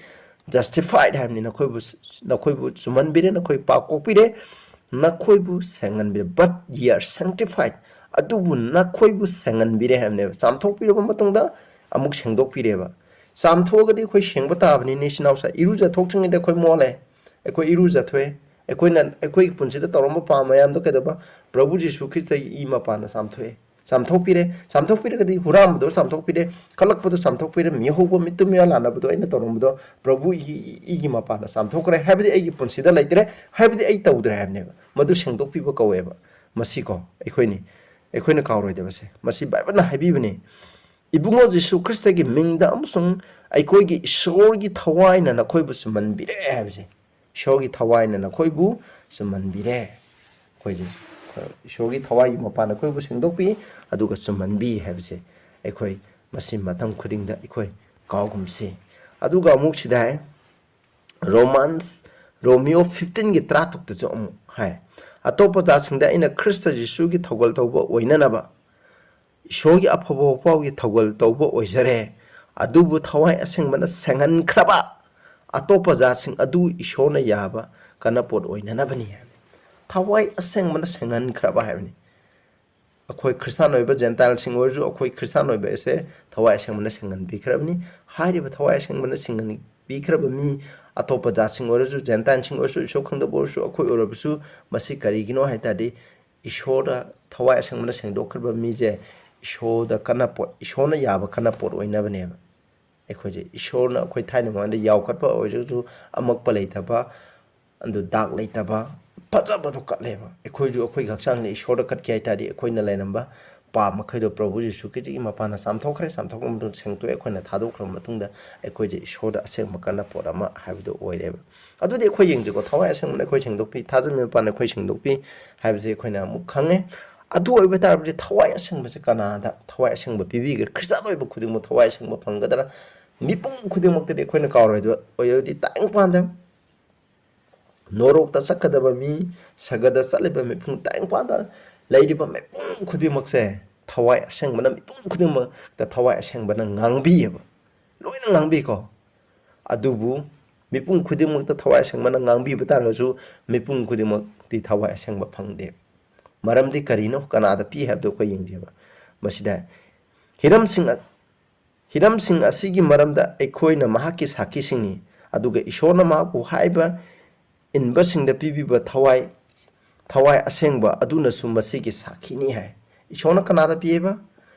justified ꯍꯥꯏꯕꯅꯤ꯫ ꯅꯈꯣꯏꯕꯨ, ꯅꯈꯣꯏꯕꯨ ꯆꯨꯝꯍꯟꯕꯤꯔꯦ, ꯅꯈꯣꯏ ꯄꯥꯞ ꯀꯣꯛꯄꯤꯔꯦ, ꯅꯈꯣꯏꯕꯨ ꯁꯦꯡꯍꯟꯕꯤꯔꯦ꯫ But ye are sanctified, ꯑꯗꯨꯕꯨ ꯅꯈꯣꯏꯕꯨ ꯁꯦꯡꯍꯟꯕꯤꯔꯦ ꯍꯥꯏꯕꯅꯦꯕ꯫ ꯆꯥꯝꯊꯣꯛꯄꯤꯔꯕ ꯃꯇꯨꯡꯗ ꯑꯃꯨꯛ ꯁꯦꯡꯗꯣꯛꯄꯤꯔꯦꯕ꯫ ꯆꯥꯝꯊꯣꯛꯑꯒꯗꯤ ꯑꯩꯈꯣꯏ ꯁꯦꯡꯕ ꯇꯥꯕꯅꯤꯅꯦ, ꯏꯆꯤꯟ ꯏꯅꯥꯎꯁꯥ꯫ ꯏꯔꯨꯖꯊꯣꯛꯇ꯭ꯔꯤꯉꯩꯗ ꯑꯩꯈꯣꯏ ꯃꯣꯠꯂꯦ, ꯑꯩꯈꯣꯏ ꯏꯔꯨꯖꯊꯣꯛꯑꯦ, ꯑꯩꯈꯣꯏꯅ, ꯑꯩꯈꯣꯏꯒꯤ ꯄꯨꯟꯁꯤꯗ ꯇꯧꯔꯝꯕ ꯄꯥꯞ ꯃꯌꯥꯝꯗꯣ ꯀꯩꯗꯧꯕ? ꯄ꯭ꯔꯚꯨ ꯖꯤꯁꯨ ꯈ꯭ꯔꯤꯁꯇꯒꯤ ꯏ ꯃꯄꯥꯟꯅ ꯆꯥꯝꯊꯣꯛꯑꯦ, ꯆꯥꯝꯊꯣꯛꯄꯤꯔꯦ꯫ ꯆꯥꯝꯊꯣꯛꯄꯤꯔꯒꯗꯤ ꯍꯨꯔꯥꯟꯕꯗꯣ ꯆꯥꯝꯊꯣꯛꯄꯤꯔꯦ, ꯀꯜꯂꯛꯄꯗꯣ ꯆꯥꯝꯊꯣꯛꯄꯤꯔꯦ, ꯃꯤꯍꯧꯕ ꯃꯤꯇꯨꯝ ꯃꯤꯌꯥ ꯂꯥꯟꯅꯕꯗꯣ ꯑꯩꯅ ꯇꯧꯔꯝꯕꯗꯣ ꯄ꯭ꯔꯚꯨ ꯏ-, ꯏ-, ꯏꯒꯤ ꯃꯄꯥꯟꯅ ꯆꯥꯝꯊꯣꯛꯈ꯭ꯔꯦ, ꯍꯥꯏꯕꯗꯤ ꯑꯩꯒꯤ ꯄꯨꯟꯁꯤꯗ ꯂꯩꯇ꯭ꯔꯦ, ꯍꯥꯏꯕꯗꯤ ꯑꯩ ꯇꯧꯗ꯭ꯔꯦ ꯍꯥꯏꯕꯅꯦꯕ꯫ ꯃꯗꯨ ꯁꯦꯡꯗꯣꯛꯄꯤꯕ ꯀꯧꯋꯦꯕ꯫ ꯃꯁꯤꯀꯣ ꯑꯩꯈꯣꯏꯅꯤ, ꯑꯩꯈꯣꯏꯅ ꯀꯥꯎꯔꯣꯏꯗꯕꯁꯦ꯫ ꯃꯁꯤ ꯕꯥꯏꯕꯜꯅ ꯍꯥꯏꯕꯤꯕꯅꯤ꯫ "ꯏꯕꯨꯡꯉꯣ ꯖꯤꯁꯨ ꯈ꯭ꯔꯤꯁꯇꯒꯤ ꯃꯤꯡꯗ ꯑꯃꯁꯨꯡ ꯑꯩꯈꯣꯏꯒꯤ ꯏꯁꯣꯔꯒꯤ ꯊꯋꯥꯏꯅ ꯅꯈꯣꯏꯕꯨ ꯆꯨꯝꯍꯟꯕꯤꯔꯦ" ꯍꯥꯏꯕꯁꯦ꯫ "ꯏꯁꯣꯔꯒꯤ ꯊꯋꯥꯏꯅ ꯅꯈꯣꯏꯕꯨ ꯆꯨꯝꯍꯟꯕꯤꯔꯦ"꯫ ꯑꯩꯈꯣꯏꯁꯦ ꯏꯁꯣꯔꯒꯤ ꯊꯋꯥꯏꯒꯤ ꯃꯄꯥꯟ ꯑꯩꯈꯣꯏꯕꯨ ꯁꯦꯡꯗꯣꯛꯄꯤ, ꯑꯗꯨꯒ ꯆꯨꯝꯍꯟꯕꯤ ꯍꯥꯏꯕꯁꯦ ꯑꯩꯈꯣꯏ ꯃꯁꯤ ꯃꯇꯝ ꯈꯨꯗꯤꯡꯗ ꯑꯩꯈꯣꯏ ꯀꯥꯎꯒꯨꯝꯁꯤ꯫ ꯑꯗꯨꯒ ꯑꯃꯨꯛ ꯁꯤꯗ ꯍꯥꯏ, ꯔꯣꯃꯥꯟꯁ, ꯔꯣꯃꯤꯌꯣ ꯐꯤꯐꯇꯤꯟꯒꯤ ꯇꯔꯥꯇꯔꯨꯛꯇꯁꯨ ꯑꯃꯨꯛ ꯍꯥꯏ, "ꯑꯇꯣꯞꯄ ꯖꯥꯠꯁꯤꯡꯗ ꯑꯩꯅ ꯈ꯭ꯔꯤꯁꯇ ꯖꯤꯁꯨꯒꯤ ꯊꯧꯒꯜ ꯇꯧꯕ ꯑꯣꯏꯅꯅꯕ ꯏꯁꯣꯔꯒꯤ ꯑꯐꯕ ꯄꯥꯎꯒꯤ ꯊꯧꯒꯜ ꯇꯧꯕ ꯑꯣꯏꯖꯔꯦ, ꯑꯗꯨꯕꯨ ꯊꯋꯥꯏ ꯑꯁꯦꯡꯕꯅ ꯁꯦꯡꯍꯟꯈ꯭ꯔꯕ ꯑꯇꯣꯞꯄ ꯖꯥꯠꯁꯤꯡ ꯑꯗꯨ ꯏꯁꯣꯔꯅ ꯌꯥꯕ ꯀꯥꯟꯅꯄꯣꯠ ꯑꯣꯏꯅꯅꯕꯅꯤ" ꯍꯥꯏꯕꯅꯤ꯫ ꯊꯋꯥꯏ ꯑꯁꯦꯡꯕꯅ ꯁꯦꯡꯍꯟꯈ꯭ꯔꯕ ꯍꯥꯏꯕꯅꯤ꯫ ꯑꯩꯈꯣꯏ ꯈ꯭ꯔꯤꯁꯇꯥꯟ ꯑꯣꯏꯕ ꯖꯦꯟꯇꯥꯏꯜꯁꯤꯡ ꯑꯣꯏꯔꯁꯨ ꯑꯩꯈꯣꯏ ꯈ꯭ꯔꯤꯁꯇꯥꯟ ꯑꯣꯏꯕ ꯑꯁꯦ ꯊꯋꯥꯏ ꯑꯁꯦꯡꯕꯅ ꯁꯦꯡꯍꯟꯕꯤꯈ꯭ꯔꯕꯅꯤ꯫ ꯍꯥꯏꯔꯤꯕ ꯊꯋꯥꯏ ꯑꯁꯦꯡꯕꯅ ꯁꯦꯡꯍꯟꯕꯤꯈ꯭ꯔꯕ ꯃꯤ, ꯑꯇꯣꯞꯄ ꯖꯥꯠꯁꯤꯡ ꯑꯣꯏꯔꯁꯨ, ꯖꯦꯟꯇꯥꯏꯜꯁꯤꯡ ꯑꯣꯏꯔꯁꯨ, ꯏꯁꯣꯔ ꯈꯪꯗꯕ ꯑꯣꯏꯔꯁꯨ, ꯑꯩꯈꯣꯏ ꯑꯣꯏꯔꯕꯁꯨ, ꯃꯁꯤ ꯀꯔꯤꯒꯤꯅꯣ ꯍꯥꯏ ꯇꯥꯔꯗꯤ, ꯏꯁꯣꯔꯗ ꯊꯋꯥꯏ ꯑꯁꯦꯡꯕꯅ ꯁꯦꯡꯗꯣꯛꯈ꯭ꯔꯕ ꯃꯤꯁꯦ ꯏꯁꯣꯔꯗ ꯀꯥꯟꯅꯄꯣꯠ, ꯏꯁꯣꯔꯅ ꯌꯥꯕ ꯀꯥꯟꯅꯄꯣꯠ ꯑꯣꯏꯅꯕꯅꯦꯕ꯫ ꯑꯩꯈꯣꯏꯁꯦ ꯏꯁꯣꯔꯅ ꯑꯩꯈꯣꯏ ꯊꯥꯏꯅ ꯃꯃꯥꯡꯗ ꯌꯥꯎꯈꯠꯄ ꯑꯣꯏꯔꯒꯁꯨ, ꯑꯃꯛꯄ ꯂꯩꯇꯕ, ꯑꯗꯨ ꯗꯥꯛ ꯂꯩꯇꯕ, ꯐꯖꯕꯗꯣ ꯀꯠꯂꯦꯕ꯫ ꯑꯩꯈꯣꯏꯁꯨ ꯑꯩꯈꯣꯏꯒꯤ ꯍꯛꯆꯥꯡꯁꯦ ꯏꯁꯣꯔꯗ ꯀꯠꯀꯦ ꯍꯥꯏ ꯇꯥꯔꯗꯤ, ꯑꯩꯈꯣꯏꯅ ꯂꯩꯔꯝꯕ ꯄꯥꯞ ꯃꯈꯩꯗꯣ ꯄ꯭ꯔꯚꯨ ꯖꯤꯁꯨ ꯈ꯭ꯔꯤꯁꯇꯒꯤ ꯃꯄꯥꯟꯅ ꯆꯥꯝꯊꯣꯛꯈ꯭ꯔꯦ, ꯆꯥꯝꯊꯣꯛꯈ꯭ꯔꯕ ꯃꯇꯨꯡꯗ ꯁꯦꯡꯇꯣꯛꯑꯦ꯫ ꯑꯩꯈꯣꯏꯅ ꯊꯥꯗꯣꯛꯈ꯭ꯔꯕ ꯃꯇꯨꯡꯗ ꯑꯩꯈꯣꯏꯁꯦ ꯏꯁꯣꯔꯗ ꯑꯁꯦꯡꯕ ꯀꯥꯟꯅꯄꯣꯠ ꯑꯃ ꯍꯥꯏꯕꯗꯣ ꯑꯣꯏꯔꯦꯕ꯫ ꯑꯗꯨꯗꯤ ꯑꯩꯈꯣꯏ ꯌꯦꯡꯁꯤꯀꯣ, ꯊꯋꯥꯏ ꯑꯁꯦꯡꯕꯅ ꯑꯩꯈꯣꯏ ꯁꯦꯡꯗꯣꯛꯄꯤ, ꯊꯥꯖꯕꯒꯤ ꯃꯄꯥꯟꯅ ꯑꯩꯈꯣꯏ ꯁꯦꯡꯗꯣꯛꯄꯤ ꯍꯥꯏꯕꯁꯦ ꯑꯩꯈꯣꯏꯅ ꯑꯃꯨꯛ ꯈꯪꯉꯦ꯫ ꯑꯗꯨ ꯑꯣꯏꯕ ꯇꯥꯔꯕꯗꯤ ꯊꯋꯥꯏ ꯑꯁꯦꯡꯕꯁꯦ ꯀꯅꯥꯗ ꯊꯋꯥꯏ ꯑꯁꯦꯡꯕ ꯄꯤꯕꯤꯒꯦ? ꯈ꯭ꯔꯤꯁꯇꯥꯟ ꯑꯣꯏꯕ ꯈꯨꯗꯤꯡꯃꯛ ꯊꯋꯥꯏ ꯑꯁꯦꯡꯕ ꯐꯪꯒꯗ꯭ꯔꯥ? ꯃꯤꯄꯨꯝ ꯈꯨꯗꯤꯡꯃꯛꯇꯗꯤ ꯑꯩꯈꯣꯏꯅ ꯀꯥꯎꯔꯣꯏꯗꯕ ꯑꯣꯏꯔꯕꯗꯤ ꯇꯥꯏꯕꯪ ꯄꯥꯟꯗ ꯅꯣꯔꯣꯛꯇ ꯆꯠꯀꯗꯕ ꯃꯤ, ꯁꯔꯒꯗ ꯆꯠꯂꯤꯕ ꯃꯤꯄꯨꯝ, ꯇꯥꯏꯕꯪ ꯄꯥꯟꯗ ꯂꯩꯔꯤꯕ ꯃꯤꯄꯨꯝ ꯈꯨꯗꯤꯡꯃꯛꯁꯦ ꯊꯋꯥꯏ ꯑꯁꯦꯡꯕꯅ, ꯃꯤꯄꯨꯝ ꯈꯨꯗꯤꯡꯃꯛꯇ ꯊꯋꯥꯏ ꯑꯁꯦꯡꯕꯅ ꯉꯥꯡꯕꯤꯌꯦꯕ꯫ ꯂꯣꯏꯅ ꯉꯥꯡꯕꯤꯀꯣ꯫ ꯑꯗꯨꯕꯨ ꯃꯤꯄꯨꯝ ꯈꯨꯗꯤꯡꯃꯛꯇ ꯊꯋꯥꯏ ꯑꯁꯦꯡꯕꯅ ꯉꯥꯡꯕꯤꯕ ꯇꯥꯔꯒꯁꯨ ꯃꯤꯄꯨꯝ ꯈꯨꯗꯤꯡꯃꯛꯇꯤ ꯊꯋꯥꯏ ꯑꯁꯦꯡꯕ ꯐꯪꯗꯦ꯫ ꯃꯔꯝꯗꯤ ꯀꯔꯤꯅꯣ? ꯀꯅꯥꯗ ꯄꯤ ꯍꯥꯏꯕꯗꯣ ꯑꯩꯈꯣꯏ ꯌꯦꯡꯖꯦꯕ꯫ ꯃꯁꯤꯗ ꯍꯤꯔꯝꯁꯤꯡ ꯑ-, ꯍꯤꯔꯝꯁꯤꯡ ꯑꯁꯤꯒꯤ ꯃꯔꯝꯗ ꯑꯩꯈꯣꯏꯅ ꯃꯍꯥꯛꯀꯤ ꯁꯥꯈꯤꯁꯤꯡꯅꯤ, ꯑꯗꯨꯒ ꯏꯁꯣꯔꯅ ꯃꯍꯥꯛꯄꯨ ꯍꯥꯏꯕ ꯏꯟꯕꯁꯤꯡꯗ ꯄꯤꯕꯤꯕ ꯊꯋꯥꯏ, ꯊꯋꯥꯏ ꯑꯁꯦꯡꯕ ꯑꯗꯨꯅꯁꯨ ꯃꯁꯤꯒꯤ ꯁꯥꯈꯤꯅꯤ ꯍꯥꯏ꯫ ꯏꯁꯣꯔꯅ ꯀꯅꯥꯗ ꯄꯤꯌꯦꯕ?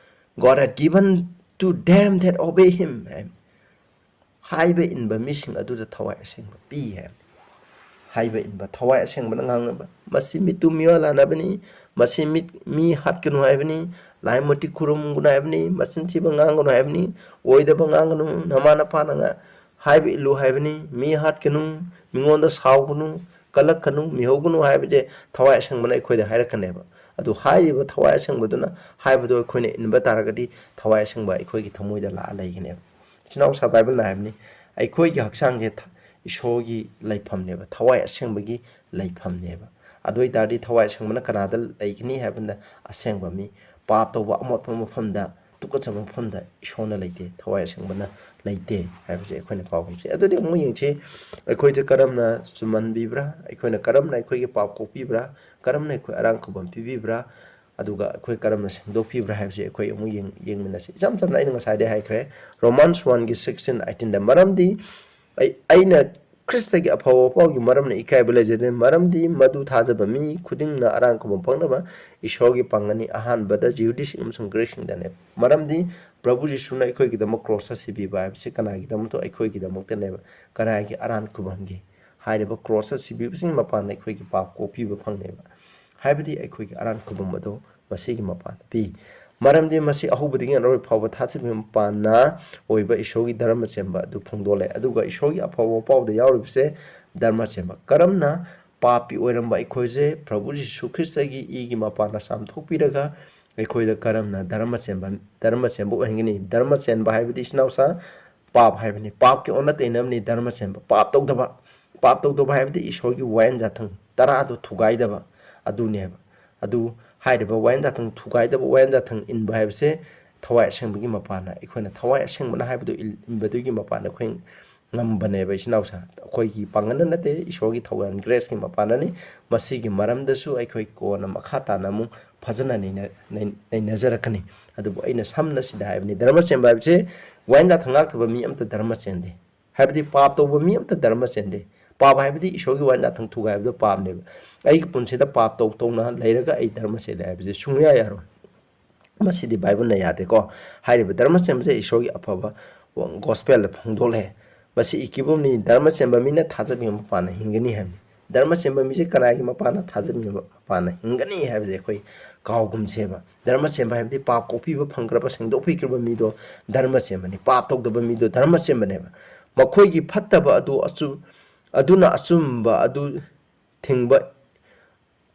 "God had given to them that obey him" ꯍꯥꯏ꯫ ꯍꯥꯏꯕ ꯏꯟꯕ ꯃꯤꯁꯤꯡ ꯑꯗꯨꯗ ꯊꯋꯥꯏ ꯑꯁꯦꯡꯕ ꯄꯤ ꯍꯥꯏ꯫ ꯍꯥꯏꯕ ꯏꯟꯕ ꯊꯋꯥꯏ ꯑꯁꯦꯡꯕꯅ ꯉꯥꯡꯅꯕ꯫ ꯃꯁꯤ ꯃꯤꯠꯇꯨ ꯃꯤꯋꯥ ꯂꯥꯅꯕꯅꯤ, ꯃꯁꯤ ꯃꯤꯠ, ꯃꯤ ꯍꯥꯠꯀꯅꯨ ꯍꯥꯏꯕꯅꯤ, ꯂꯥꯏ ꯃꯨꯔꯇꯤ ꯈꯨꯔꯨꯝꯒꯅꯨ ꯍꯥꯏꯕꯅꯤ, ꯃꯆꯤꯟ ꯊꯤꯕ ꯉꯥꯡꯒꯅꯨ ꯍꯥꯏꯕꯅꯤ, ꯑꯣꯏꯗꯕ ꯉꯥꯡꯒꯅꯨ, ꯅꯃꯥ ꯅꯄꯥꯅ ꯉ-, ꯍꯥꯏꯕ ꯏꯜꯂꯨ ꯍꯥꯏꯕꯅꯤ, ꯃꯤ ꯍꯥꯠꯀꯅꯨ, ꯃꯤꯉꯣꯟꯗ ꯁꯥꯎꯒꯅꯨ, ꯀꯜꯂꯛꯀꯅꯨ, ꯃꯤꯍꯧꯒꯅꯨ ꯍꯥꯏꯕꯁꯦ ꯊꯋꯥꯏ ꯑꯁꯦꯡꯕꯅ ꯑꯩꯈꯣꯏꯗ ꯍꯥꯏꯔꯛꯀꯅꯦꯕ꯫ ꯑꯗꯨ ꯍꯥꯏꯔꯤꯕ ꯊꯋꯥꯏ ꯑꯁꯦꯡꯕꯗꯨꯅ ꯍꯥꯏꯕꯗꯣ ꯑꯩꯈꯣꯏꯅ ꯏꯟꯕ ꯇꯥꯔꯒꯗꯤ ꯊꯋꯥꯏ ꯑꯁꯦꯡꯕ ꯑꯩꯈꯣꯏꯒꯤ ꯊꯃꯣꯏꯗ ꯂꯥꯛꯑ ꯂꯩꯒꯅꯦꯕ꯫ ꯏꯆꯤꯟ ꯏꯅꯥꯎꯁꯥ ꯕꯥꯏꯕꯜꯅ ꯍꯥꯏꯕꯅꯤ, ꯑꯩꯈꯣꯏꯒꯤ ꯍꯛꯆꯥꯡꯁꯦ ꯊ-, ꯏꯁꯣꯔꯒꯤ ꯂꯩꯐꯝꯅꯦꯕ, ꯊꯋꯥꯏ ꯑꯁꯦꯡꯕꯒꯤ ꯂꯩꯐꯝꯅꯦꯕ꯫ ꯑꯗꯨ ꯑꯣꯏ ꯇꯥꯔꯗꯤ ꯊꯋꯥꯏ ꯑꯁꯦꯡꯕꯅ ꯀꯅꯥꯗ ꯂꯩꯒꯅꯤ ꯍꯥꯏꯕꯗ ꯑꯁꯦꯡꯕ ꯃꯤ, ꯄꯥꯞ ꯇꯧꯕ ꯑꯃꯣꯠꯄ ꯃꯐꯝꯗ, ꯇꯨꯀꯠꯆꯕ ꯃꯐꯝꯗ ꯏꯁꯣꯔꯅ ꯂꯩꯇꯦ, ꯊꯋꯥꯏ ꯑꯁꯦꯡꯕꯅ ꯂꯩꯇꯦ ꯍꯥꯏꯕꯁꯦ ꯑꯩꯈꯣꯏꯅ ꯀꯥꯎꯒꯨꯝꯁꯦ꯫ ꯑꯗꯨꯗꯤ ꯑꯃꯨꯛ ꯌꯦꯡꯁꯤ, ꯑꯩꯈꯣꯏꯁꯦ ꯀꯔꯝꯅ ꯆꯨꯝꯍꯟꯕꯤꯕ꯭ꯔꯥ, ꯑꯩꯈꯣꯏꯅ ꯀꯔꯝꯅ ꯑꯩꯈꯣꯏꯒꯤ ꯄꯥꯞ ꯀꯣꯛꯄꯤꯕ꯭ꯔꯥ, ꯀꯔꯝꯅ ꯑꯩꯈꯣꯏ ꯑꯔꯥꯟ ꯈꯨꯕꯝ ꯄꯤꯕꯤꯕ꯭ꯔꯥ, ꯑꯗꯨꯒ ꯑꯩꯈꯣꯏ ꯀꯔꯝꯅ ꯁꯦꯡꯗꯣꯛꯄꯤꯕ꯭ꯔꯥ ꯍꯥꯏꯕꯁꯦ ꯑꯩꯈꯣꯏ ꯑꯃꯨꯛ ꯌꯦꯡ-, ꯌꯦꯡꯃꯤꯟꯅꯁꯤ꯫ ꯏꯆꯝ ꯆꯝꯅ ꯑꯩꯅ ꯉꯁꯥꯏꯗꯩ ꯍꯥꯏꯈ꯭ꯔꯦ, Romans one ꯒꯤ sixteen eighteenꯗ, "ꯃꯔꯝꯗꯤ ꯑꯩ, ꯑꯩꯅ ꯈ꯭ꯔꯤꯁꯇꯒꯤ ꯑꯐꯕ ꯄꯥꯎꯒꯤ ꯃꯔꯝꯅ ꯏꯀꯥꯏꯕ ꯂꯩꯖꯗꯦ, ꯃꯔꯝꯗꯤ ꯃꯗꯨ ꯊꯥꯖꯕ ꯃꯤ ꯈꯨꯗꯤꯡꯅ ꯑꯔꯥꯟ ꯈꯨꯕꯝ ꯐꯪꯅꯕ ꯏꯁꯣꯔꯒꯤ ꯄꯥꯡꯒꯜꯅꯤ, ꯑꯍꯥꯟꯕꯗ ꯖꯤꯍꯨꯗꯤꯁꯤꯡ ꯑꯃꯁꯨꯡ ꯒ꯭ꯔꯤꯛꯁꯤꯡꯗꯅꯦ꯫" ꯃꯔꯝꯗꯤ ꯄ꯭ꯔꯚꯨ ꯌꯤꯁꯨꯅ ꯑꯩꯈꯣꯏꯒꯤꯗꯃꯛ ꯀ꯭ꯔꯣꯁꯇ ꯁꯤꯕꯤꯕ ꯍꯥꯏꯕꯁꯤ ꯀꯅꯥꯒꯤꯗꯃꯛꯇ? ꯑꯩꯈꯣꯏꯒꯤꯗꯃꯛꯇꯅꯦꯕ꯫ ꯀꯅꯥꯒꯤ ꯑꯔꯥꯟ ꯈꯨꯕꯝꯒꯤ? ꯍꯥꯏꯔꯤꯕ ꯀ꯭ꯔꯣꯁꯇ ꯁꯤꯕꯤꯕꯁꯤꯡꯒꯤ ꯃꯄꯥꯟꯗ ꯑꯩꯈꯣꯏꯒꯤ ꯄꯥꯞ ꯀꯣꯛꯄꯤꯕ ꯐꯪꯉꯦꯕ꯫ ꯍꯥꯏꯕꯗꯤ ꯑꯩꯈꯣꯏꯒꯤ ꯑꯔꯥꯟ ꯈꯨꯕꯝ ꯑꯗꯣ ꯃꯁꯤꯒꯤ ꯃꯄꯥꯟꯗ ꯄꯤ꯫ ꯃꯔꯝꯗꯤ ꯃꯁꯤ ꯑꯍꯧꯕꯗꯒꯤ ꯑꯔꯣꯏꯕ ꯐꯥꯎꯕ ꯊꯥꯖꯕꯒꯤ ꯃꯄꯥꯟꯅ ꯑꯣꯏꯕ ꯏꯁꯣꯔꯒꯤ ꯙꯔꯃ ꯆꯦꯟꯕ ꯑꯗꯨ ꯐꯣꯡꯗꯣꯛꯂꯦ꯫ ꯑꯗꯨꯒ ꯏꯁꯣꯔꯒꯤ ꯑꯐꯕ ꯄꯥꯎꯗ ꯌꯥꯎꯔꯤꯕꯁꯦ ꯙꯔꯃ ꯆꯦꯟꯕ꯫ ꯀꯔꯝꯅ ꯄꯥꯄꯤ ꯑꯣꯏꯔꯝꯕ ꯑꯩꯈꯣꯏꯁꯦ ꯄ꯭ꯔꯚꯨ ꯖꯤꯁꯨ ꯈ꯭ꯔꯤꯁꯇꯒꯤ ꯏꯒꯤ ꯃꯄꯥꯟꯅ ꯆꯥꯝꯊꯣꯛꯄꯤꯔꯒ ꯑꯩꯈꯣꯏꯗ ꯀꯔꯝꯅ ꯙꯔꯃ ꯆꯦꯟꯕ, ꯙꯔꯃ ꯆꯦꯟꯕ ꯑꯣꯏꯍꯟꯒꯅꯤ? ꯙꯔꯃ ꯆꯦꯟꯕ ꯍꯥꯏꯕꯗꯤ, ꯏꯆꯤꯟ ꯏꯅꯥꯎꯁꯥ, ꯄꯥꯞ ꯍꯥꯏꯕꯅꯤ꯫ ꯄꯥꯞꯀꯤ ꯑꯣꯟꯅ ꯇꯩꯅꯕꯅꯤ ꯙꯔꯃ ꯆꯦꯟꯕ꯫ ꯄꯥꯞ ꯇꯧꯗꯕ, ꯄꯥꯞ ꯇꯧꯗꯕ ꯍꯥꯏꯕꯗꯤ ꯏꯁꯣꯔꯒꯤ ꯋꯥꯌꯦꯟ ꯌꯥꯊꯪ ꯇꯔꯥꯗꯣ ꯊꯨꯒꯥꯏꯗꯕ ꯑꯗꯨꯅꯦꯕ꯫ ꯑꯗꯨ ꯍꯥꯏꯔꯤꯕ ꯋꯥꯌꯦꯟ ꯌꯥꯊꯪ ꯊꯨꯒꯥꯏꯗꯕ, ꯋꯥꯌꯦꯟ ꯌꯥꯊꯪ ꯏꯟꯕ ꯍꯥꯏꯕꯁꯦ ꯊꯋꯥꯏ ꯑꯁꯦꯡꯕꯒꯤ ꯃꯄꯥꯟꯅ, ꯑꯩꯈꯣꯏꯅ ꯊꯋꯥꯏ ꯑꯁꯦꯡꯕꯅ ꯍꯥꯏꯕꯗꯨ ꯏꯟ-, ꯏꯟꯕꯗꯨꯒꯤ ꯃꯄꯥꯟꯗ ꯑꯩꯈꯣꯏ ꯉꯝꯕꯅꯦꯕ, ꯏꯆꯤꯟ ꯏꯅꯥꯎꯁꯥ꯫ ꯑꯩꯈꯣꯏꯒꯤ ꯄꯥꯡꯒꯜꯅ ꯅꯠꯇꯦ, ꯏꯁꯣꯔꯒꯤ ꯊꯧꯖꯥꯜ, graceꯀꯤ ꯃꯄꯥꯟꯅꯅꯤ꯫ ꯃꯁꯤꯒꯤ ꯃꯔꯝꯗꯁꯨ ꯑꯩꯈꯣꯏ ꯀꯣꯟꯅ ꯃꯈꯥ ꯇꯥꯅ ꯑꯃꯨꯛ ꯐꯖꯅ ꯅꯩꯅ-, ꯅꯩ-, ꯅꯩꯅꯖꯔꯛꯀꯅꯤ꯫ ꯑꯗꯨꯕꯨ ꯑꯩꯅ ꯁꯝꯅ ꯁꯤꯗ ꯍꯥꯏꯕꯅꯤ, ꯙꯔꯃ ꯆꯦꯟꯕ ꯍꯥꯏꯕꯁꯦ ꯋꯥꯌꯦꯟ ꯌꯥꯊꯪ ꯉꯥꯛꯇꯕ ꯃꯤ ꯑꯝꯇ ꯙꯔꯃ ꯆꯦꯟꯗꯦ꯫ ꯍꯥꯏꯕꯗꯤ ꯄꯥꯞ ꯇꯧꯕ ꯃꯤ ꯑꯝꯇ ꯙꯔꯃ ꯆꯦꯟꯗꯦ꯫ ꯄꯥꯞ ꯍꯥꯏꯕꯗꯤ ꯏꯁꯣꯔꯒꯤ ꯋꯥ ꯅꯥꯊꯪ ꯊꯨꯒꯥꯏꯕꯗꯣ ꯄꯥꯞꯅꯦꯕ꯫ ꯑꯩꯒꯤ ꯄꯨꯟꯁꯤꯗ ꯄꯥꯞ ꯇꯧ ꯇꯧꯅ ꯂꯩꯔꯒ ꯑꯩ ꯙꯔꯃ ꯆꯦꯜꯂꯦ ꯍꯥꯏꯕꯁꯦ ꯁꯨꯡꯌꯥ ꯌꯥꯔꯣꯏ꯫ ꯃꯁꯤꯗꯤ ꯕꯥꯏꯕꯜꯅ ꯌꯥꯗꯦꯀꯣ꯫ ꯍꯥꯏꯔꯤꯕ ꯙꯔꯃ ꯆꯦꯟꯕꯁꯦ ꯏꯁꯣꯔꯒꯤ ꯑꯐꯕ ꯒꯣꯁꯄꯦꯜꯗ ꯐꯣꯡꯗꯣꯛꯂꯦ꯫ ꯃꯁꯤ ꯏꯀꯤꯕꯝꯅꯤ, ꯙꯔꯃ ꯆꯦꯟꯕ ꯃꯤꯅ ꯊꯥꯖꯕꯤꯕ ꯃꯄꯥꯟꯅ ꯍꯤꯡꯒꯅꯤ ꯍꯥꯏꯕꯅꯤ꯫ ꯙꯔꯃ ꯆꯦꯟꯕ ꯃꯤꯁꯦ ꯀꯅꯥꯒꯤ ꯃꯄꯥꯟꯅ ꯊꯥꯖꯕꯤꯕ ꯃꯄꯥꯟꯅ ꯍꯤꯡꯒꯅꯤ ꯍꯥꯏꯕꯁꯦ ꯑꯩꯈꯣꯏ ꯀꯥꯎꯒꯨꯝꯁꯦꯕ꯫ ꯙꯔꯃ ꯆꯦꯟꯕ ꯍꯥꯏꯕꯗꯤ ꯄꯥꯞ ꯀꯣꯛꯄꯤꯕ ꯐꯪꯈ꯭ꯔꯕ, ꯁꯦꯡꯗꯣꯛꯄꯤꯈ꯭ꯔꯕ ꯃꯤꯗꯣ ꯙꯔꯃ ꯆꯦꯟꯕꯅꯤ꯫ ꯄꯥꯞ ꯇꯧꯗꯕ ꯃꯤꯗꯣ ꯙꯔꯃ ꯆꯦꯟꯕꯅꯦꯕ꯫ ꯃꯈꯣꯏꯒꯤ ꯐꯠꯇꯕ ꯑꯗꯨ ꯑꯆꯨ-, ꯑꯗꯨꯅ ꯑꯆꯨꯝꯕ ꯑꯗꯨ ꯊꯤꯡꯕ,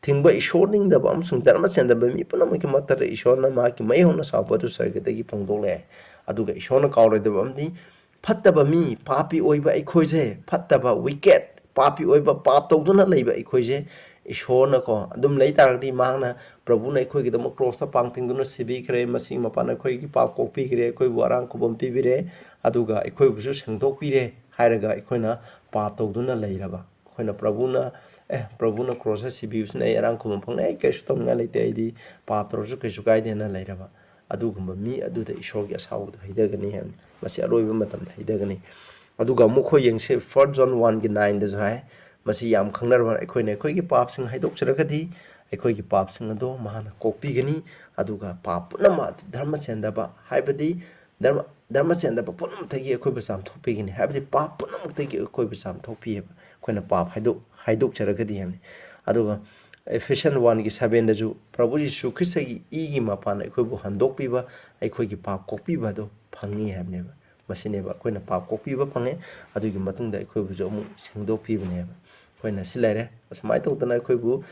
ꯊꯤꯡꯕ ꯏꯁꯣꯔ ꯅꯤꯡꯗꯕ ꯑꯃꯁꯨꯡ ꯙꯔꯃ ꯆꯦꯟꯗꯕ ꯃꯤ ꯄꯨꯝꯅꯃꯛꯀꯤ ꯃꯊꯛꯇ ꯏꯁꯣꯔꯅ ꯃꯍꯥꯛꯀꯤ ꯃꯩ ꯍꯧꯅ ꯁꯥꯎꯕ ꯑꯗꯨ ꯁꯔꯒꯗꯒꯤ ꯐꯣꯡꯗꯣꯛꯂꯦ꯫ ꯑꯗꯨꯒ ꯏꯁꯣꯔꯅ ꯀꯥꯎꯔꯣꯏꯗꯕ ꯑꯃꯗꯤ ꯐꯠꯇꯕ ꯃꯤ, ꯄꯥꯄꯤ ꯑꯣꯏꯕ ꯑꯩꯈꯣꯏꯁꯦ, ꯐꯠꯇꯕ, ꯋꯤꯀꯦꯠ, ꯄꯥꯄꯤ ꯑꯣꯏꯕ, ꯄꯥꯞ ꯇꯧꯗꯨꯅ ꯂꯩꯕ ꯑꯩꯈꯣꯏꯁꯦ ꯏꯁꯣꯔꯅꯀꯣ ꯑꯗꯨꯝ ꯂꯩ ꯇꯥꯔꯒꯗꯤ ꯃꯍꯥꯛꯅ, ꯄ꯭ꯔꯚꯨꯅ ꯑꯩꯈꯣꯏꯒꯤꯗꯃꯛ ꯀ꯭ꯔꯣꯁꯇ ꯄꯥꯡ ꯇꯤꯡꯗꯨꯅ ꯁꯤꯕꯤꯈ꯭ꯔꯦ, ꯃꯁꯤꯒꯤ ꯃꯄꯥꯟꯅ ꯑꯩꯈꯣꯏꯒꯤ ꯄꯥꯞ ꯀꯣꯛꯄꯤꯈ꯭ꯔꯦ, ꯑꯩꯈꯣꯏꯕꯨ ꯑꯔꯥꯡ ꯈꯨꯕꯝ ꯄꯤꯕꯤꯔꯦ, ꯑꯗꯨꯒ ꯑꯩꯈꯣꯏꯕꯨꯁꯨ ꯁꯦꯡꯗꯣꯛꯄꯤꯔꯦ ꯍꯥꯏꯔꯒ ꯑꯩꯈꯣꯏꯅ ꯄꯥꯞ ꯇꯧꯗꯨꯅ ꯂꯩꯔꯕ, ꯑꯩꯈꯣꯏꯅ ꯄ꯭ꯔꯚꯨꯅ, "ꯑꯦ, ꯄ꯭ꯔꯚꯨꯅ ꯀ꯭ꯔꯣꯁꯇ ꯁꯤꯕꯤꯕꯁꯤꯅ ꯑꯩ ꯑꯔꯥꯡ ꯈꯨꯕꯝ ꯐꯪꯂꯦ, ꯑꯩ ꯀꯩꯁꯨ ꯇꯧꯅꯤꯡꯉꯥꯏ ꯂꯩꯇꯦ, ꯑꯩꯗꯤ ꯄꯥꯞ ꯇꯧꯔꯁꯨ ꯀꯩꯁꯨ ꯀꯥꯏꯗꯦꯅ" ꯂꯩꯔꯕ, ꯑꯗꯨꯒꯨꯝꯕ ꯃꯤ ꯑꯗꯨꯗ ꯏꯁꯣꯔꯒꯤ ꯑꯁꯥꯎꯕꯗꯨ ꯍꯩꯊꯒꯅꯤ ꯍꯥꯏꯕꯅꯤ꯫ ꯃꯁꯤ ꯑꯔꯣꯏꯕ ꯃꯇꯝꯗ ꯍꯩꯊꯒꯅꯤ꯫ ꯑꯗꯨꯒ ꯑꯃꯨꯛ ꯑꯩꯈꯣꯏ ꯌꯦꯡꯁꯤ, ꯐꯥꯔꯁ ꯖꯣꯟ ꯋꯥꯟꯒꯤ ꯅꯥꯏꯟꯗꯁꯨ ꯍꯥꯏ, ꯃꯁꯤ ꯌꯥꯝ ꯈꯪꯅꯔꯕ, ꯑꯩꯈꯣꯏꯅ ꯑꯩꯈꯣꯏꯒꯤ ꯄꯥꯞꯁꯤꯡ ꯍꯥꯏꯗꯣꯛꯆꯔꯒꯗꯤ ꯑꯩꯈꯣꯏꯒꯤ ꯄꯥꯞꯁꯤꯡ ꯑꯗꯣ ꯃꯍꯥꯛꯅ ꯀꯣꯛꯄꯤꯒꯅꯤ, ꯑꯗꯨꯒ ꯄꯥꯞ ꯄꯨꯝꯅꯃꯛ ꯑꯗꯨ ꯙꯔꯃ ꯆꯦꯟꯗꯕ ꯍꯥꯏꯕꯗꯤ ꯙꯔꯃ, ꯙꯔꯃ ꯆꯦꯟꯗꯕ ꯄꯨꯝꯅꯃꯛꯇꯒꯤ ꯑꯩꯈꯣꯏꯕꯨ ꯆꯥꯝꯊꯣꯛꯄꯤꯒꯅꯤ, ꯍꯥꯏꯕꯗꯤ ꯄꯥꯞ ꯄꯨꯝꯅꯃꯛꯇꯒꯤ ꯑꯩꯈꯣꯏꯕꯨ ꯆꯥꯝꯊꯣꯛꯄꯤꯑꯕ, ꯑꯩꯈꯣꯏꯅ ꯄꯥꯞ ꯍꯥꯏꯗꯣꯛ-, ꯍꯥꯏꯗꯣꯛꯆꯔꯒꯗꯤ ꯍꯥꯏꯕꯅꯤ꯫ ꯑꯗꯨꯒ Ephesians ꯋꯥꯟꯒꯤ ꯁꯚꯦꯟꯗꯁꯨ ꯄ꯭ꯔꯚꯨ ꯌꯤꯁꯨ ꯈ꯭ꯔꯤꯁꯇꯒꯤ ꯏꯒꯤ ꯃꯄꯥꯟꯅ ꯑꯩꯈꯣꯏꯕꯨ ꯍꯟꯗꯣꯛꯄꯤꯕ, ꯑꯩꯈꯣꯏꯒꯤ ꯄꯥꯞ ꯀꯣꯛꯄꯤꯕ ꯑꯗꯣ ꯐꯪꯉꯤ ꯍꯥꯏꯕꯅꯦꯕ꯫ ꯃꯁꯤꯅꯦꯕ ꯑꯩꯈꯣꯏꯅ ꯄꯥꯞ ꯀꯣꯛꯄꯤꯕ ꯐꯪꯉꯦ, ꯑꯗꯨꯒꯤ ꯃꯇꯨꯡꯗ ꯑꯩꯈꯣꯏꯕꯨꯁꯨ ꯑꯃꯨꯛ ꯁꯦꯡꯗꯣꯛꯄꯤꯕꯅꯦꯕ꯫ ꯑꯩꯈꯣꯏꯅ ꯁꯤ ꯂꯩꯔꯦ, ꯑꯁꯨꯃꯥꯏꯅ ꯇꯧꯗꯅ ꯑꯩꯈꯣꯏꯕꯨ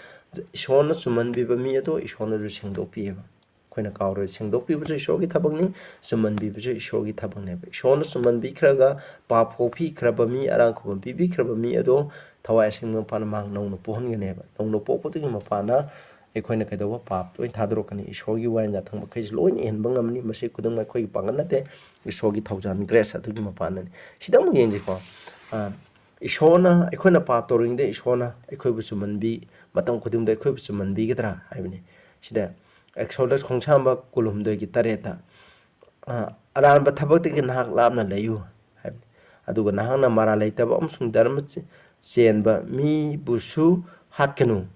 ꯏꯁꯣꯔꯅ ꯆꯨꯝꯍꯟꯕꯤꯕ ꯃꯤ ꯑꯗꯣ ꯏꯁꯣꯔꯅꯁꯨ ꯁꯦꯡꯗꯣꯛꯄꯤꯑꯕ꯫ ꯑꯩꯈꯣꯏꯅ ꯀꯥꯎꯔꯣꯏ, ꯁꯦꯡꯗꯣꯛꯄꯤꯕꯁꯨ ꯏꯁꯣꯔꯒꯤ ꯊꯕꯛꯅꯤ, ꯆꯨꯝꯍꯟꯕꯤꯕꯁꯨ ꯏꯁꯣꯔꯒꯤ ꯊꯕꯛꯅꯦꯕ꯫ ꯏꯁꯣꯔꯅ ꯆꯨꯝꯍꯟꯕꯤꯈ꯭ꯔꯒ ꯄꯥꯞ ꯀꯣꯛꯄꯤꯈ꯭ꯔꯕ ꯃꯤ, ꯑꯔꯥꯡ ꯈꯨꯕꯝ ꯄꯤꯕꯤꯈ꯭ꯔꯕ ꯃꯤ ꯑꯗꯣ ꯊꯋꯥꯏ ꯑꯁꯦꯡꯕ ꯃꯄꯥꯟꯅ ꯃꯍꯥꯛ ꯅꯧꯅ ꯄꯣꯛꯍꯟꯒꯅꯦꯕ꯫ ꯅꯧꯅ ꯄꯣꯛꯄꯗꯨꯒꯤ ꯃꯄꯥꯟꯅ ꯑꯩꯈꯣꯏꯅ ꯀꯩꯗꯧꯕ? ꯄꯥꯞ ꯂꯣꯏ ꯊꯥꯗꯣꯔꯛꯀꯅꯤ꯫ ꯏꯁꯣꯔꯒꯤ ꯋꯥꯌꯦꯜ ꯌꯥꯊꯪ ꯃꯈꯩꯁꯨ ꯂꯣꯏꯅ ꯏꯍꯟꯕ ꯉꯝꯃꯅꯤ꯫ ꯃꯁꯤ ꯈꯨꯗꯤꯡꯃꯛ ꯑꯩꯈꯣꯏꯒꯤ ꯄꯥꯡꯒꯜ ꯅꯠꯇꯦ, ꯏꯁꯣꯔꯒꯤ ꯊꯧꯖꯥꯜ, ꯒ꯭ꯔꯦꯁ ꯑꯗꯨꯒꯤ ꯃꯄꯥꯟꯅꯅꯤ꯫ ꯁꯤꯗ ꯑꯃꯨꯛ ꯌꯦꯡꯁꯤꯀꯣ꯫ ꯑ, ꯏꯁꯣꯔꯅ, ꯑꯩꯈꯣꯏꯅ ꯄꯥꯞ ꯇꯧꯔꯤꯉꯩꯗ ꯏꯁꯣꯔꯅ ꯑꯩꯈꯣꯏꯕꯨ ꯆꯨꯝꯍꯟꯕꯤ, ꯃꯇꯝ ꯈꯨꯗꯤꯡꯗ ꯑꯩꯈꯣꯏꯕꯨ ꯆꯨꯝꯍꯟꯕꯤꯒꯗ꯭ꯔꯥ ꯍꯥꯏꯕꯅꯤ꯫ ꯁꯤꯗ Exodus ꯈꯣꯡꯁꯥꯟꯕ ꯀꯨꯟꯍꯨꯝꯗꯣꯏꯒꯤ ꯇꯔꯦꯠꯇ, ꯑ, "ꯑꯔꯥꯟꯕ ꯊꯕꯛꯇꯒꯤ ꯅꯍꯥꯛ ꯂꯥꯞꯅ ꯂꯩꯌꯨ" ꯍꯥꯏꯕꯅꯤ꯫ ꯑꯗꯨꯒ ꯅꯍꯥꯛꯅ ꯃꯔꯥꯜ ꯂꯩꯇꯕ ꯑꯃꯁꯨꯡ ꯙꯔꯃ ꯆꯦ-, ꯆꯦꯟꯕ ꯃꯤꯕꯨꯁꯨ ꯍꯥꯠꯀꯅꯨ,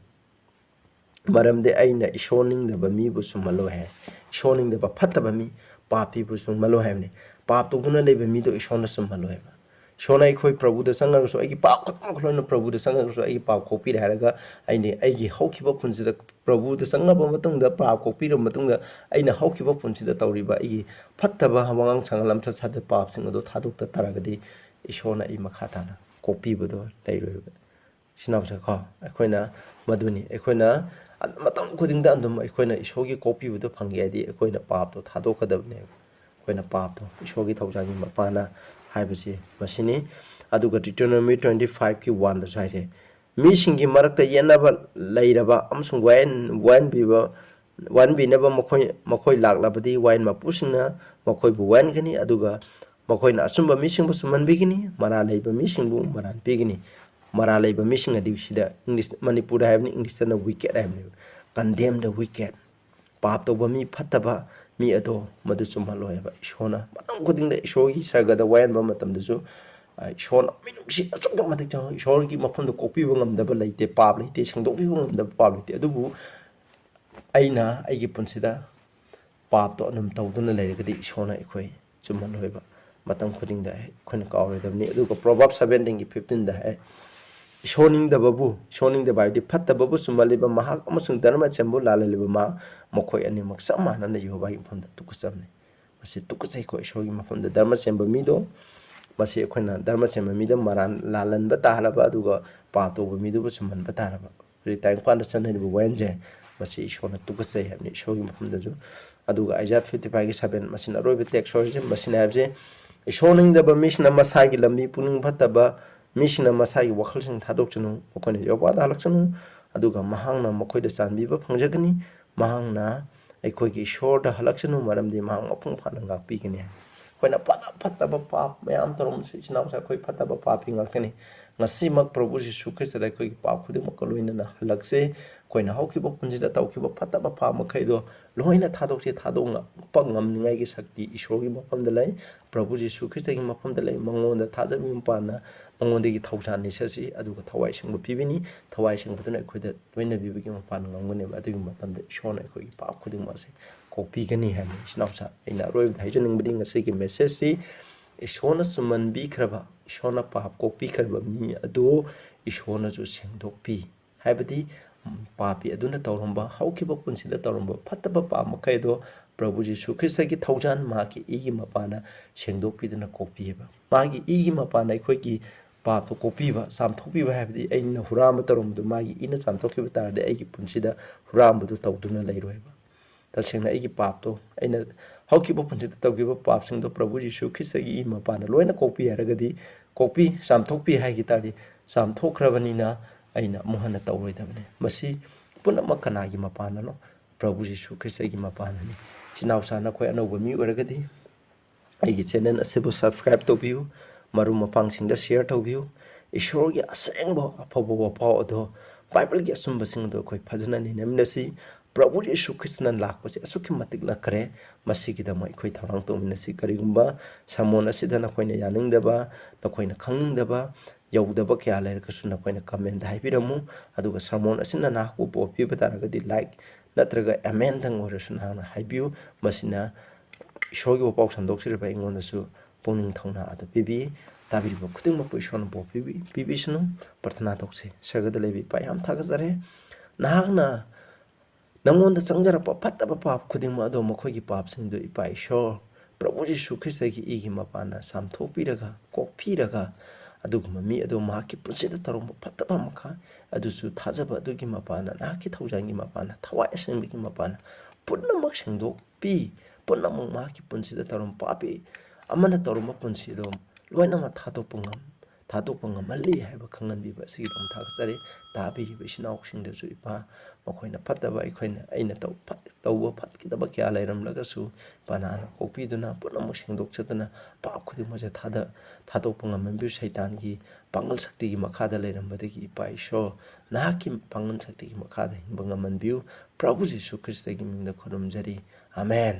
ꯃꯔꯝꯗꯤ ꯑꯩꯅ ꯏꯁꯣꯔ ꯅꯤꯡꯗꯕ ꯃꯤꯕꯨ ꯆꯨꯝꯍꯜꯂꯣꯏ ꯍꯥꯏ꯫ ꯏꯁꯣꯔ ꯅꯤꯡꯗꯕ ꯐꯠꯇꯕ ꯃꯤ, ꯄꯥꯄꯤꯕꯨ ꯆꯨꯝꯍꯜꯂꯣꯏ ꯍꯥꯏꯕꯅꯤ꯫ ꯄꯥꯞ ꯇꯧꯗꯨꯅ ꯂꯩꯕ ꯃꯤꯗꯣ ꯏꯁꯣꯔꯅ ꯆꯨꯝꯍꯜꯂꯣꯏ ꯍꯥꯏꯕ꯫ ꯏꯁꯣꯔꯅ ꯑꯩꯈꯣꯏ ꯄ꯭ꯔꯚꯨꯗ ꯆꯪꯉꯒꯁꯨ, ꯑꯩꯒꯤ ꯄꯥꯞ ꯈꯨꯗꯤꯡꯃꯛ ꯂꯣꯏꯅ ꯄ꯭ꯔꯚꯨꯗ ꯆꯪꯉꯒꯁꯨ ꯑꯩꯒꯤ ꯄꯥꯞ ꯀꯣꯛꯄꯤꯔꯦ ꯍꯥꯏꯔꯒ, ꯑꯩꯅ ꯑꯩꯒꯤ ꯍꯧꯈꯤꯕ ꯄꯨꯟꯁꯤꯗ, ꯄ꯭ꯔꯚꯨꯗ ꯆꯪꯂꯕ ꯃꯇꯨꯡꯗ, ꯄꯥꯞ ꯀꯣꯛꯄꯤꯔꯕ ꯃꯇꯨꯡꯗ, ꯑꯩꯅ ꯍꯧꯈꯤꯕ ꯄꯨꯟꯁꯤꯗ ꯇꯧꯔꯤꯕ ꯑꯩꯒꯤ ꯐꯠꯇꯕ ꯋꯥꯉꯥꯡ ꯁꯉꯥꯡ, ꯂꯝꯆꯠ ꯁꯥꯖꯠ, ꯄꯥꯞꯁꯤꯡ ꯑꯗꯨ ꯊꯥꯗꯣꯛꯇ ꯇꯥꯔꯒꯗꯤ, ꯏꯁꯣꯔꯅ ꯑꯩ ꯃꯈꯥ ꯇꯥꯅ ꯀꯣꯛꯄꯤꯕꯗꯣ ꯂꯩꯔꯣꯏꯕ꯫ ꯁꯤꯅ ꯀꯣ, ꯑꯩꯈꯣꯏꯅ ꯃꯗꯨꯅꯤ, ꯑꯩꯈꯣꯏꯅ ꯃꯇꯝ ꯈꯨꯗꯤꯡꯗ ꯑꯗꯨꯝ ꯑꯩꯈꯣꯏꯅ ꯏꯁꯣꯔꯒꯤ ꯀꯣꯛꯄꯤꯕꯗꯣ ꯐꯪꯒꯦ ꯍꯥꯏꯗꯤ, ꯑꯩꯈꯣꯏꯅ ꯄꯥꯞꯇꯣ ꯊꯥꯗꯣꯛꯀꯗꯕꯅꯦꯕ꯫ ꯑꯩꯈꯣꯏꯅ ꯄꯥꯞꯇꯣ, ꯏꯁꯣꯔꯒꯤ ꯊꯧꯖꯥꯜꯒꯤ ꯃꯄꯥꯟꯅ ꯍꯥꯏꯕꯁꯤ ꯃꯁꯤꯅꯤ꯫ ꯑꯗꯨꯒ Deuteronomy twenty five ꯀꯤ one ꯗꯁꯨ ꯍꯥꯏꯁꯦ, "ꯃꯤꯁꯤꯡꯒꯤ ꯃꯔꯛꯇ ꯌꯦꯠꯅꯕ ꯂꯩꯔꯕ ꯑꯃꯁꯨꯡ ꯋꯥꯌꯦꯟ-, ꯋꯥꯌꯦꯟꯕꯤꯕ, ꯋꯥꯌꯦꯟꯕꯤꯅꯕ ꯃꯈꯣꯏ, ꯃꯈꯣꯏ ꯂꯥꯛꯂꯕꯗꯤ, ꯋꯥꯌꯦꯟ ꯃꯄꯨꯁꯤꯡꯅ ꯃꯈꯣꯏꯕꯨ ꯋꯥꯌꯦꯟꯒꯅꯤ, ꯑꯗꯨꯒ ꯃꯈꯣꯏꯅ ꯑꯆꯨꯝꯕ ꯃꯤꯁꯤꯡꯕꯨ ꯆꯨꯝꯍꯟꯕꯤꯒꯅꯤ, ꯃꯔꯥꯜ ꯂꯩꯕ ꯃꯤꯁꯤꯡꯕꯨ ꯃꯔꯥꯜ ꯄꯤꯒꯅꯤ꯫" ꯃꯔꯥꯜ ꯂꯩꯕ ꯃꯤꯁꯤꯡ ꯑꯗꯤ ꯁꯤꯗ English, ꯃꯅꯤꯄꯨꯔꯗ ꯍꯥꯏꯕꯅꯤ, English ꯇꯅ wicked ꯍꯥꯏꯕꯅꯦꯕ꯫ "Condemn the wicked." ꯄꯥꯞ ꯇꯧꯕ ꯃꯤ ꯐꯠꯇꯕ ꯃꯤ ꯑꯗꯣ ꯃꯗꯨ ꯆꯨꯝꯍꯜꯂꯣꯏ ꯍꯥꯏꯕ ꯏꯁꯣꯔꯅ꯫ ꯃꯇꯝ ꯈꯨꯗꯤꯡꯗ ꯏꯁꯣꯔꯒꯤ ꯁꯔꯒꯗ ꯋꯥꯌꯦꯟꯕ ꯃꯇꯝꯗꯁꯨ, ꯑ, ꯏꯁꯣꯔꯅ ꯃꯤꯅꯨꯡꯁꯤ ꯑꯁꯨꯛꯀꯤ ꯃꯇꯤꯛ ꯆꯥꯎꯏ꯫ ꯏꯁꯣꯔꯒꯤ ꯃꯐꯝꯗ ꯀꯣꯛꯄꯤꯕ ꯉꯝꯗꯕ ꯂꯩꯇꯦ, ꯄꯥꯞ ꯂꯩꯇꯦ, ꯁꯦꯡꯗꯣꯛꯄꯤꯕ ꯉꯝꯗꯕ ꯄꯥꯞ ꯂꯩꯇꯦ꯫ ꯑꯗꯨꯕꯨ ꯑꯩꯅ ꯑꯩꯒꯤ ꯄꯨꯟꯁꯤꯗ ꯄꯥꯞꯇꯣ ꯑꯗꯨꯝ ꯇꯧꯗꯨꯅ ꯂꯩꯔꯒꯗꯤ ꯏꯁꯣꯔꯅ ꯑꯩꯈꯣꯏ ꯆꯨꯝꯍꯜꯂꯣꯏꯕ꯫ ꯃꯇꯝ ꯈꯨꯗꯤꯡꯗ ꯑꯩꯈꯣꯏꯅ ꯀꯥꯎꯔꯣꯏꯗꯕꯅꯤ꯫ ꯑꯗꯨꯒ Proverbs seventeen ꯒꯤ fifteen ꯗ ꯍꯥꯏ, "ꯏꯁꯣꯔ ꯅꯤꯡꯗꯕꯕꯨ, ꯏꯁꯣꯔ ꯅꯤꯡꯗꯕ ꯍꯥꯏꯕꯗꯤ ꯐꯠꯇꯕꯕꯨ ꯆꯨꯝꯍꯜꯂꯤꯕ ꯃꯍꯥꯛ ꯑꯃꯁꯨꯡ ꯙꯔꯃ ꯆꯦꯟꯕꯨ ꯂꯥꯜꯍꯜꯂꯤꯕ ꯃꯍꯥꯛ, ꯃꯈꯣꯏ ꯑꯅꯤꯃꯛ ꯆꯞ ꯃꯥꯟꯅꯅ ꯌꯦꯍꯣꯚꯥꯒꯤ ꯃꯐꯝꯗ ꯇꯨꯀꯠꯆꯕꯅꯤ꯫" ꯃꯁꯤ ꯇꯨꯀꯠꯆꯩꯀꯣ, ꯏꯁꯣꯔꯒꯤ ꯃꯐꯝꯗ ꯙꯔꯃ ꯆꯦꯟꯕ ꯃꯤꯗꯣ꯫ ꯃꯁꯤ ꯑꯩꯈꯣꯏꯅ ꯙꯔꯃ ꯆꯦꯟꯕ ꯃꯤꯗ ꯃꯔꯥꯟ ꯂꯥꯜꯍꯟꯕ ꯇꯥꯍꯜꯂꯕ, ꯑꯗꯨꯒ ꯄꯥꯞ ꯇꯧꯕ ꯃꯤꯗꯨꯕꯨ ꯆꯨꯝꯍꯟꯕ ꯇꯥꯔꯕ꯫ ꯍꯧꯖꯤꯛ ꯇꯥꯏꯕꯪꯄꯥꯟꯗ ꯆꯠꯅꯔꯤꯕ ꯋꯥꯌꯦꯜꯁꯦ, ꯃꯁꯤ ꯏꯁꯣꯔꯅ ꯇꯨꯀꯠꯆꯩ ꯍꯥꯏꯕꯅꯤ, ꯏꯁꯣꯔꯒꯤ ꯃꯐꯝꯗꯁꯨ꯫ ꯑꯗꯨꯒ Isaiah fifty five ꯒꯤ seven, ꯃꯁꯤꯅ ꯑꯔꯣꯏꯕ text ꯑꯣꯏꯔꯤꯁꯦ, ꯃꯁꯤꯅ ꯍꯥꯏꯕꯁꯦ, "ꯏꯁꯣꯔ ꯅꯤꯡꯗꯕ ꯃꯤꯁꯤꯡꯅ ꯃꯁꯥꯒꯤ ꯂꯝꯕꯤ ꯄꯨꯛꯅꯤꯡ ꯐꯠꯇꯕ ꯃꯤꯁꯤꯡꯅ ꯃꯁꯥꯒꯤ ꯋꯥꯈꯜꯁꯤꯡ ꯊꯥꯗꯣꯛꯆꯅꯨ, ꯃꯈꯣꯏꯅ ꯌꯦꯍꯣꯚꯥꯗ ꯍꯜꯂꯛꯆꯅꯨ, ꯑꯗꯨꯒ ꯃꯍꯥꯛꯅ ꯃꯈꯣꯏꯗ ꯆꯥꯟꯕꯤꯕ ꯐꯪꯖꯒꯅꯤ, ꯃꯍꯥꯛꯅ ꯑꯩꯈꯣꯏꯒꯤ ꯏꯁꯣꯔꯗ ꯍꯜꯂꯛꯆꯅꯨ, ꯃꯔꯝꯗꯤ ꯃꯍꯥꯛ ꯃꯄꯨꯡ ꯐꯥꯅ ꯉꯥꯛꯄꯤꯒꯅꯤ꯫" ꯑꯩꯈꯣꯏꯅ ꯐꯅ ꯐꯠꯇꯕ ꯄꯥꯞ ꯃꯌꯥꯝ ꯇꯧꯔꯝꯃꯁꯨ, ꯏꯆꯤꯟ ꯏꯅꯥꯎꯁꯦ, ꯑꯩꯈꯣꯏ ꯐꯠꯇꯕ ꯄꯥꯄꯤ ꯉꯥꯛꯇꯅꯤ꯫ ꯉꯁꯤꯃꯛ ꯄ꯭ꯔꯚꯨ ꯖꯤꯁꯨ ꯈ꯭ꯔꯤꯁꯇꯗ ꯑꯩꯈꯣꯏꯒꯤ ꯄꯥꯞ ꯈꯨꯗꯤꯡꯃꯛꯀ ꯂꯣꯏꯅꯅ ꯍꯜꯂꯛꯁꯦ꯫ ꯑꯩꯈꯣꯏꯅ ꯍꯧꯈꯤꯕ ꯄꯨꯟꯁꯤꯗ ꯇꯧꯈꯤꯕ ꯐꯠꯇꯕ ꯄꯥꯞ ꯃꯈꯩꯗꯣ ꯂꯣꯏꯅ ꯊꯥꯗꯣꯛꯁꯤ꯫ ꯊꯥꯗꯣꯛꯄ ꯉꯝꯅꯤꯡꯉꯥꯏꯒꯤ ꯁꯛꯇꯤ ꯏꯁꯣꯔꯒꯤ ꯃꯐꯝꯗ ꯂꯩ, ꯄ꯭ꯔꯚꯨ ꯖꯤꯁꯨ ꯈ꯭ꯔꯤꯁꯇꯒꯤ ꯃꯐꯝꯗ ꯂꯩ꯫ ꯃꯉꯣꯟꯗ ꯊꯥꯖꯕꯒꯤ ꯃꯄꯥꯟꯅ ꯃꯉꯣꯟꯗꯒꯤ ꯊꯧꯖꯥꯟ ꯅꯤꯁꯠꯁꯤ, ꯑꯗꯨꯒ ꯊꯋꯥꯏ ꯁꯦꯡꯕ ꯄꯤꯕꯤꯅꯤ꯫ ꯊꯋꯥꯏ ꯁꯦꯡꯕꯗꯨꯅ ꯑꯩꯈꯣꯏꯗ ꯂꯣꯏꯅꯕꯤꯕꯒꯤ ꯃꯄꯥꯟ ꯉꯝꯒꯅꯦꯕ꯫ ꯑꯗꯨꯒꯤ ꯃꯇꯝꯗ ꯏꯁꯣꯔꯅ ꯑꯩꯈꯣꯏꯒꯤ ꯄꯥꯞ ꯈꯨꯗꯤꯡꯃꯛ ꯑꯁꯤ ꯀꯣꯛꯄꯤꯒꯅꯤ ꯍꯥꯏꯕꯅꯤ꯫ ꯏꯆꯤꯟ ꯏꯅꯥꯎꯁꯥ, ꯑꯩꯅ ꯑꯔꯣꯏꯕꯗ ꯍꯥꯏꯖꯅꯤꯡꯕꯗꯤ ꯉꯁꯤꯒꯤ ꯃꯦꯁꯦꯖꯁꯤ ꯏꯁꯣꯔꯅ ꯆꯨꯝꯃꯟꯕꯤꯈ꯭ꯔꯕ, ꯏꯁꯣꯔꯅ ꯄꯥꯞ ꯀꯣꯛꯄꯤꯈ꯭ꯔꯕ ꯃꯤ ꯑꯗꯨ ꯏꯁꯣꯔꯅꯁꯨ ꯁꯦꯡꯗꯣꯛꯄꯤ꯫ ꯍꯥꯏꯕꯗꯤ, ꯎꯝ, ꯄꯥꯄꯤ ꯑꯗꯨꯅ ꯇꯧꯔꯝꯕ, ꯍꯧꯈꯤꯕ ꯄꯨꯟꯁꯤꯗ ꯇꯧꯔꯝꯕ ꯐꯠꯇꯕ ꯄꯥꯞ ꯃꯈꯩꯗꯣ ꯄ꯭ꯔꯚꯨ ꯖꯤꯁꯨ ꯈ꯭ꯔꯤꯁꯇꯒꯤ ꯊꯧꯖꯥꯟ ꯃꯍꯥꯛꯀꯤ ꯏꯒꯤ ꯃꯄꯥꯟꯅ ꯁꯦꯡꯗꯣꯛꯄꯤꯗꯨꯅ ꯀꯣꯛꯄꯤꯑꯕ꯫ ꯃꯥꯒꯤ ꯏꯒꯤ ꯃꯄꯥꯟꯅ ꯑꯩꯈꯣꯏꯒꯤ ꯄꯥꯞꯇꯣ ꯀꯣꯛꯄꯤꯕ, ꯆꯥꯝꯊꯣꯛꯄꯤꯕ ꯍꯥꯏꯕꯗꯤ ꯑꯩꯅ ꯍꯨꯔꯥꯟꯕ ꯇꯧꯔꯝꯕꯗꯨ ꯃꯥꯒꯤ ꯏꯅ ꯆꯥꯝꯊꯣꯛꯈꯤꯕ ꯇꯥꯔꯗꯤ ꯑꯩꯒꯤ ꯄꯨꯟꯁꯤꯗ ꯍꯨꯔꯥꯟꯕꯗꯨ ꯇꯧꯗꯨꯅ ꯂꯩꯔꯣꯏꯕ꯫ ꯇꯁꯦꯡꯅ ꯑꯩꯒꯤ ꯄꯥꯞꯇꯣ, ꯑꯩꯅ ꯍꯧꯈꯤꯕ ꯄꯨꯟꯁꯤꯗ ꯇꯧꯈꯤꯕ ꯄꯥꯞꯁꯤꯡꯗꯣ ꯄ꯭ꯔꯚꯨ ꯖꯤꯁꯨ ꯈ꯭ꯔꯤꯁꯇꯒꯤ ꯏ ꯃꯄꯥꯟꯅ ꯂꯣꯏꯅ ꯀꯣꯛꯄꯤ ꯍꯥꯏꯔꯒꯗꯤ, ꯀꯣꯛꯄꯤ, ꯆꯥꯝꯊꯣꯛꯄꯤ ꯍꯥꯏꯈꯤ ꯇꯥꯔꯗꯤ, ꯆꯥꯝꯊꯣꯛꯈ꯭ꯔꯕꯅꯤꯅ ꯑꯩꯅ ꯑꯃꯨꯛ ꯍꯟꯅ ꯇꯧꯔꯣꯏꯗꯕꯅꯤ꯫ ꯃꯁꯤ ꯄꯨꯝꯅꯃꯛ ꯀꯅꯥꯒꯤ ꯃꯄꯥꯟꯅꯅꯣ? ꯄ꯭ꯔꯚꯨ ꯖꯤꯁꯨ ꯈ꯭ꯔꯤꯁꯇꯒꯤ ꯃꯄꯥꯟꯅꯅꯤ꯫ ꯏꯆꯤꯟ ꯏꯅꯥꯎꯁꯥ, ꯅꯈꯣꯏ ꯑꯅꯧꯕ ꯃꯤ ꯑꯣꯏꯔꯒꯗꯤ ꯑꯩꯒꯤ ꯆꯦꯅꯦꯜ ꯑꯁꯤꯕꯨ ꯁꯕꯁꯀ꯭ꯔꯥꯏꯕ ꯇꯧꯕꯤꯌꯨ, ꯃꯔꯨꯞ ꯃꯄꯥꯡꯁꯤꯡꯗ ꯁꯤꯌꯔ ꯇꯧꯕꯤꯌꯨ꯫ ꯏꯁꯣꯔꯒꯤ ꯑꯁꯦꯡꯕ ꯑꯐꯕ ꯋꯥꯄꯥꯎ ꯑꯗꯣ, ꯕꯥꯏꯕꯜꯒꯤ ꯑꯆꯨꯝꯕꯁꯤꯡ ꯑꯗꯣ ꯑꯩꯈꯣꯏ ꯐꯖꯅ ꯅꯩꯅꯃꯤꯟꯅꯁꯤ꯫ ꯄ꯭ꯔꯚꯨ ꯌꯤꯁꯨ ꯈ꯭ꯔꯤꯁꯇꯅ ꯂꯥꯛꯄꯁꯦ ꯑꯁꯨꯛꯀꯤ ꯃꯇꯤꯛ ꯅꯛꯈ꯭ꯔꯦ꯫ ꯃꯁꯤꯒꯤꯗꯃꯛ ꯑꯩꯈꯣꯏ ꯊꯧꯔꯥꯡ ꯇꯧꯃꯤꯟꯅꯁꯤ꯫ ꯀꯔꯤꯒꯨꯝꯕ ꯁꯔꯃꯣꯟ ꯑꯁꯤꯗ ꯅꯈꯣꯏꯅ ꯌꯥꯅꯤꯡꯗꯕ, ꯅꯈꯣꯏꯅ ꯈꯪꯅꯤꯡꯗꯕ, ꯌꯧꯗꯕ ꯀꯌꯥ ꯂꯩꯔꯒꯁꯨ ꯅꯈꯣꯏꯅ ꯀꯃꯦꯟꯗ ꯍꯥꯏꯕꯤꯔꯝꯃꯨ꯫ ꯑꯗꯨꯒ ꯁꯔꯃꯣꯟ ꯑꯁꯤꯅ ꯅꯍꯥꯛꯄꯨ ꯄꯣꯛꯄꯤꯕ ꯇꯥꯔꯒꯗꯤ ꯂꯥꯏꯛ ꯅꯠꯇ꯭ꯔꯒ ꯑꯦꯃꯦꯟꯗꯪ ꯑꯣꯏꯔꯁꯨ ꯅꯍꯥꯛꯅ ꯍꯥꯏꯕꯤꯌꯨ꯫ ꯃꯁꯤꯅ ꯏꯁꯣꯔꯒꯤ ꯋꯥꯄꯥꯎ ꯁꯟꯗꯣꯛꯆꯔꯤꯕ ꯑꯩꯉꯣꯟꯗꯁꯨ ꯄꯨꯛꯅꯤꯡ ꯊꯧꯅꯥ ꯑꯗꯨ ꯄꯤꯕꯤ꯫ ꯇꯥꯕꯤꯔꯤꯕ ꯈꯨꯗꯤꯡꯃꯛꯄꯨ ꯏꯁꯣꯔꯅ ꯄꯣꯛꯄꯤꯕꯤ-, ꯄꯤꯕꯤꯁꯅꯨ꯫ ꯄ꯭ꯔꯊꯅꯥ ꯇꯧꯁꯤ꯫ ꯁꯔꯒꯗ ꯂꯩꯕ ꯏꯄꯥ, ꯌꯥꯝ ꯊꯥꯒꯠꯆꯔꯤ꯫ ꯅꯍꯥꯛꯅ ꯅꯉꯣꯟꯗ ꯆꯪꯖꯔꯛꯄ ꯐꯠꯇꯕ ꯄꯥꯞ ꯈꯨꯗꯤꯡꯃꯛ ꯑꯗꯣ ꯃꯈꯣꯏꯒꯤ ꯄꯥꯞꯁꯤꯡꯗꯨ ꯏꯄꯥ ꯏꯁꯣꯔ ꯄ꯭ꯔꯚꯨ ꯌꯤꯁꯨ ꯈ꯭ꯔꯤꯁꯇꯒꯤ ꯏꯒꯤ ꯃꯄꯥꯟꯅ ꯆꯥꯝꯊꯣꯛꯄꯤꯔꯒ, ꯀꯣꯛꯄꯤꯔꯒ, ꯑꯗꯨꯒꯨꯝꯕ ꯃꯤ ꯑꯗꯨ ꯃꯍꯥꯛꯀꯤ ꯄꯨꯟꯁꯤꯗ ꯇꯧꯔꯝꯕ ꯐꯠꯇꯕ ꯃꯈꯥ ꯑꯗꯨꯁꯨ ꯊꯥꯖꯕ ꯑꯗꯨꯒꯤ ꯃꯄꯥꯟꯅ, ꯅꯍꯥꯛꯀꯤ ꯊꯧꯖꯥꯜꯒꯤ ꯃꯄꯥꯟꯅ, ꯊꯋꯥꯏ ꯑꯁꯦꯡꯕꯒꯤ ꯃꯄꯥꯟꯅ ꯄꯨꯝꯅꯃꯛ ꯁꯦꯡꯗꯣꯛꯄꯤ꯫ ꯄꯨꯝꯅꯃꯛ ꯃꯍꯥꯛꯀꯤ ꯄꯨꯟꯁꯤꯗ ꯇꯧꯔꯝꯕ ꯄꯥꯄꯤ ꯑꯃꯅ ꯇꯧꯔꯝꯕ ꯄꯨꯟꯁꯤꯗꯣ ꯂꯣꯏꯅꯃꯛ ꯊꯥꯗꯣꯛꯄ ꯉꯝ-, ꯊꯥꯗꯣꯛꯄ ꯉꯝꯍꯜꯂꯤ ꯍꯥꯏꯕ ꯈꯪꯍꯟꯕꯤꯕ ꯑꯁꯤꯒꯤꯗꯃꯛ ꯊꯥꯒꯠꯆꯔꯤ꯫ ꯇꯥꯕꯤꯔꯤꯕ ꯏꯆꯤꯟ ꯏꯅꯥꯎꯁꯤꯡꯗꯁꯨ ꯏꯄꯥ, ꯃꯈꯣꯏꯅ ꯐꯠꯇꯕ, ꯑꯩꯈꯣꯏꯅ, ꯑꯩꯅ ꯇꯧ-, ꯐꯠ-, ꯇꯧꯕ ꯐꯠꯈꯤꯗꯕ ꯀꯌꯥ ꯂꯩꯔꯝꯂꯒꯁꯨ, ꯏꯄꯥ ꯅꯍꯥꯛꯅ ꯀꯣꯛꯄꯤꯗꯨꯅ ꯄꯨꯝꯅꯃꯛ ꯁꯦꯡꯗꯣꯛꯆꯗꯨꯅ ꯄꯥꯞ ꯈꯨꯗꯤꯡꯃꯛꯁꯦ ꯊꯥꯗ-, ꯊꯥꯗꯣꯛꯄ ꯉꯝꯍꯟꯕꯤꯌꯨ꯫ ꯁꯩꯇꯥꯟꯒꯤ ꯄꯥꯡꯒꯜ ꯁꯛꯇꯤꯒꯤ ꯃꯈꯥꯗ ꯂꯩꯔꯝꯕꯗꯒꯤ ꯏꯄꯥ ꯏꯁꯣꯔ ꯅꯍꯥꯛꯀꯤ ꯄꯥꯡꯒꯜ ꯁꯛꯇꯤꯒꯤ ꯃꯈꯥꯗ ꯍꯤꯡꯕ ꯉꯝꯍꯟꯕꯤꯌꯨ꯫ ꯄ꯭ꯔꯚꯨ ꯖꯤꯁꯨ ꯈ꯭ꯔꯤꯁꯇꯒꯤ ꯃꯤꯡꯗ ꯈꯨꯔꯨꯝꯖꯔꯤ꯫ ꯑꯃꯦꯟ꯫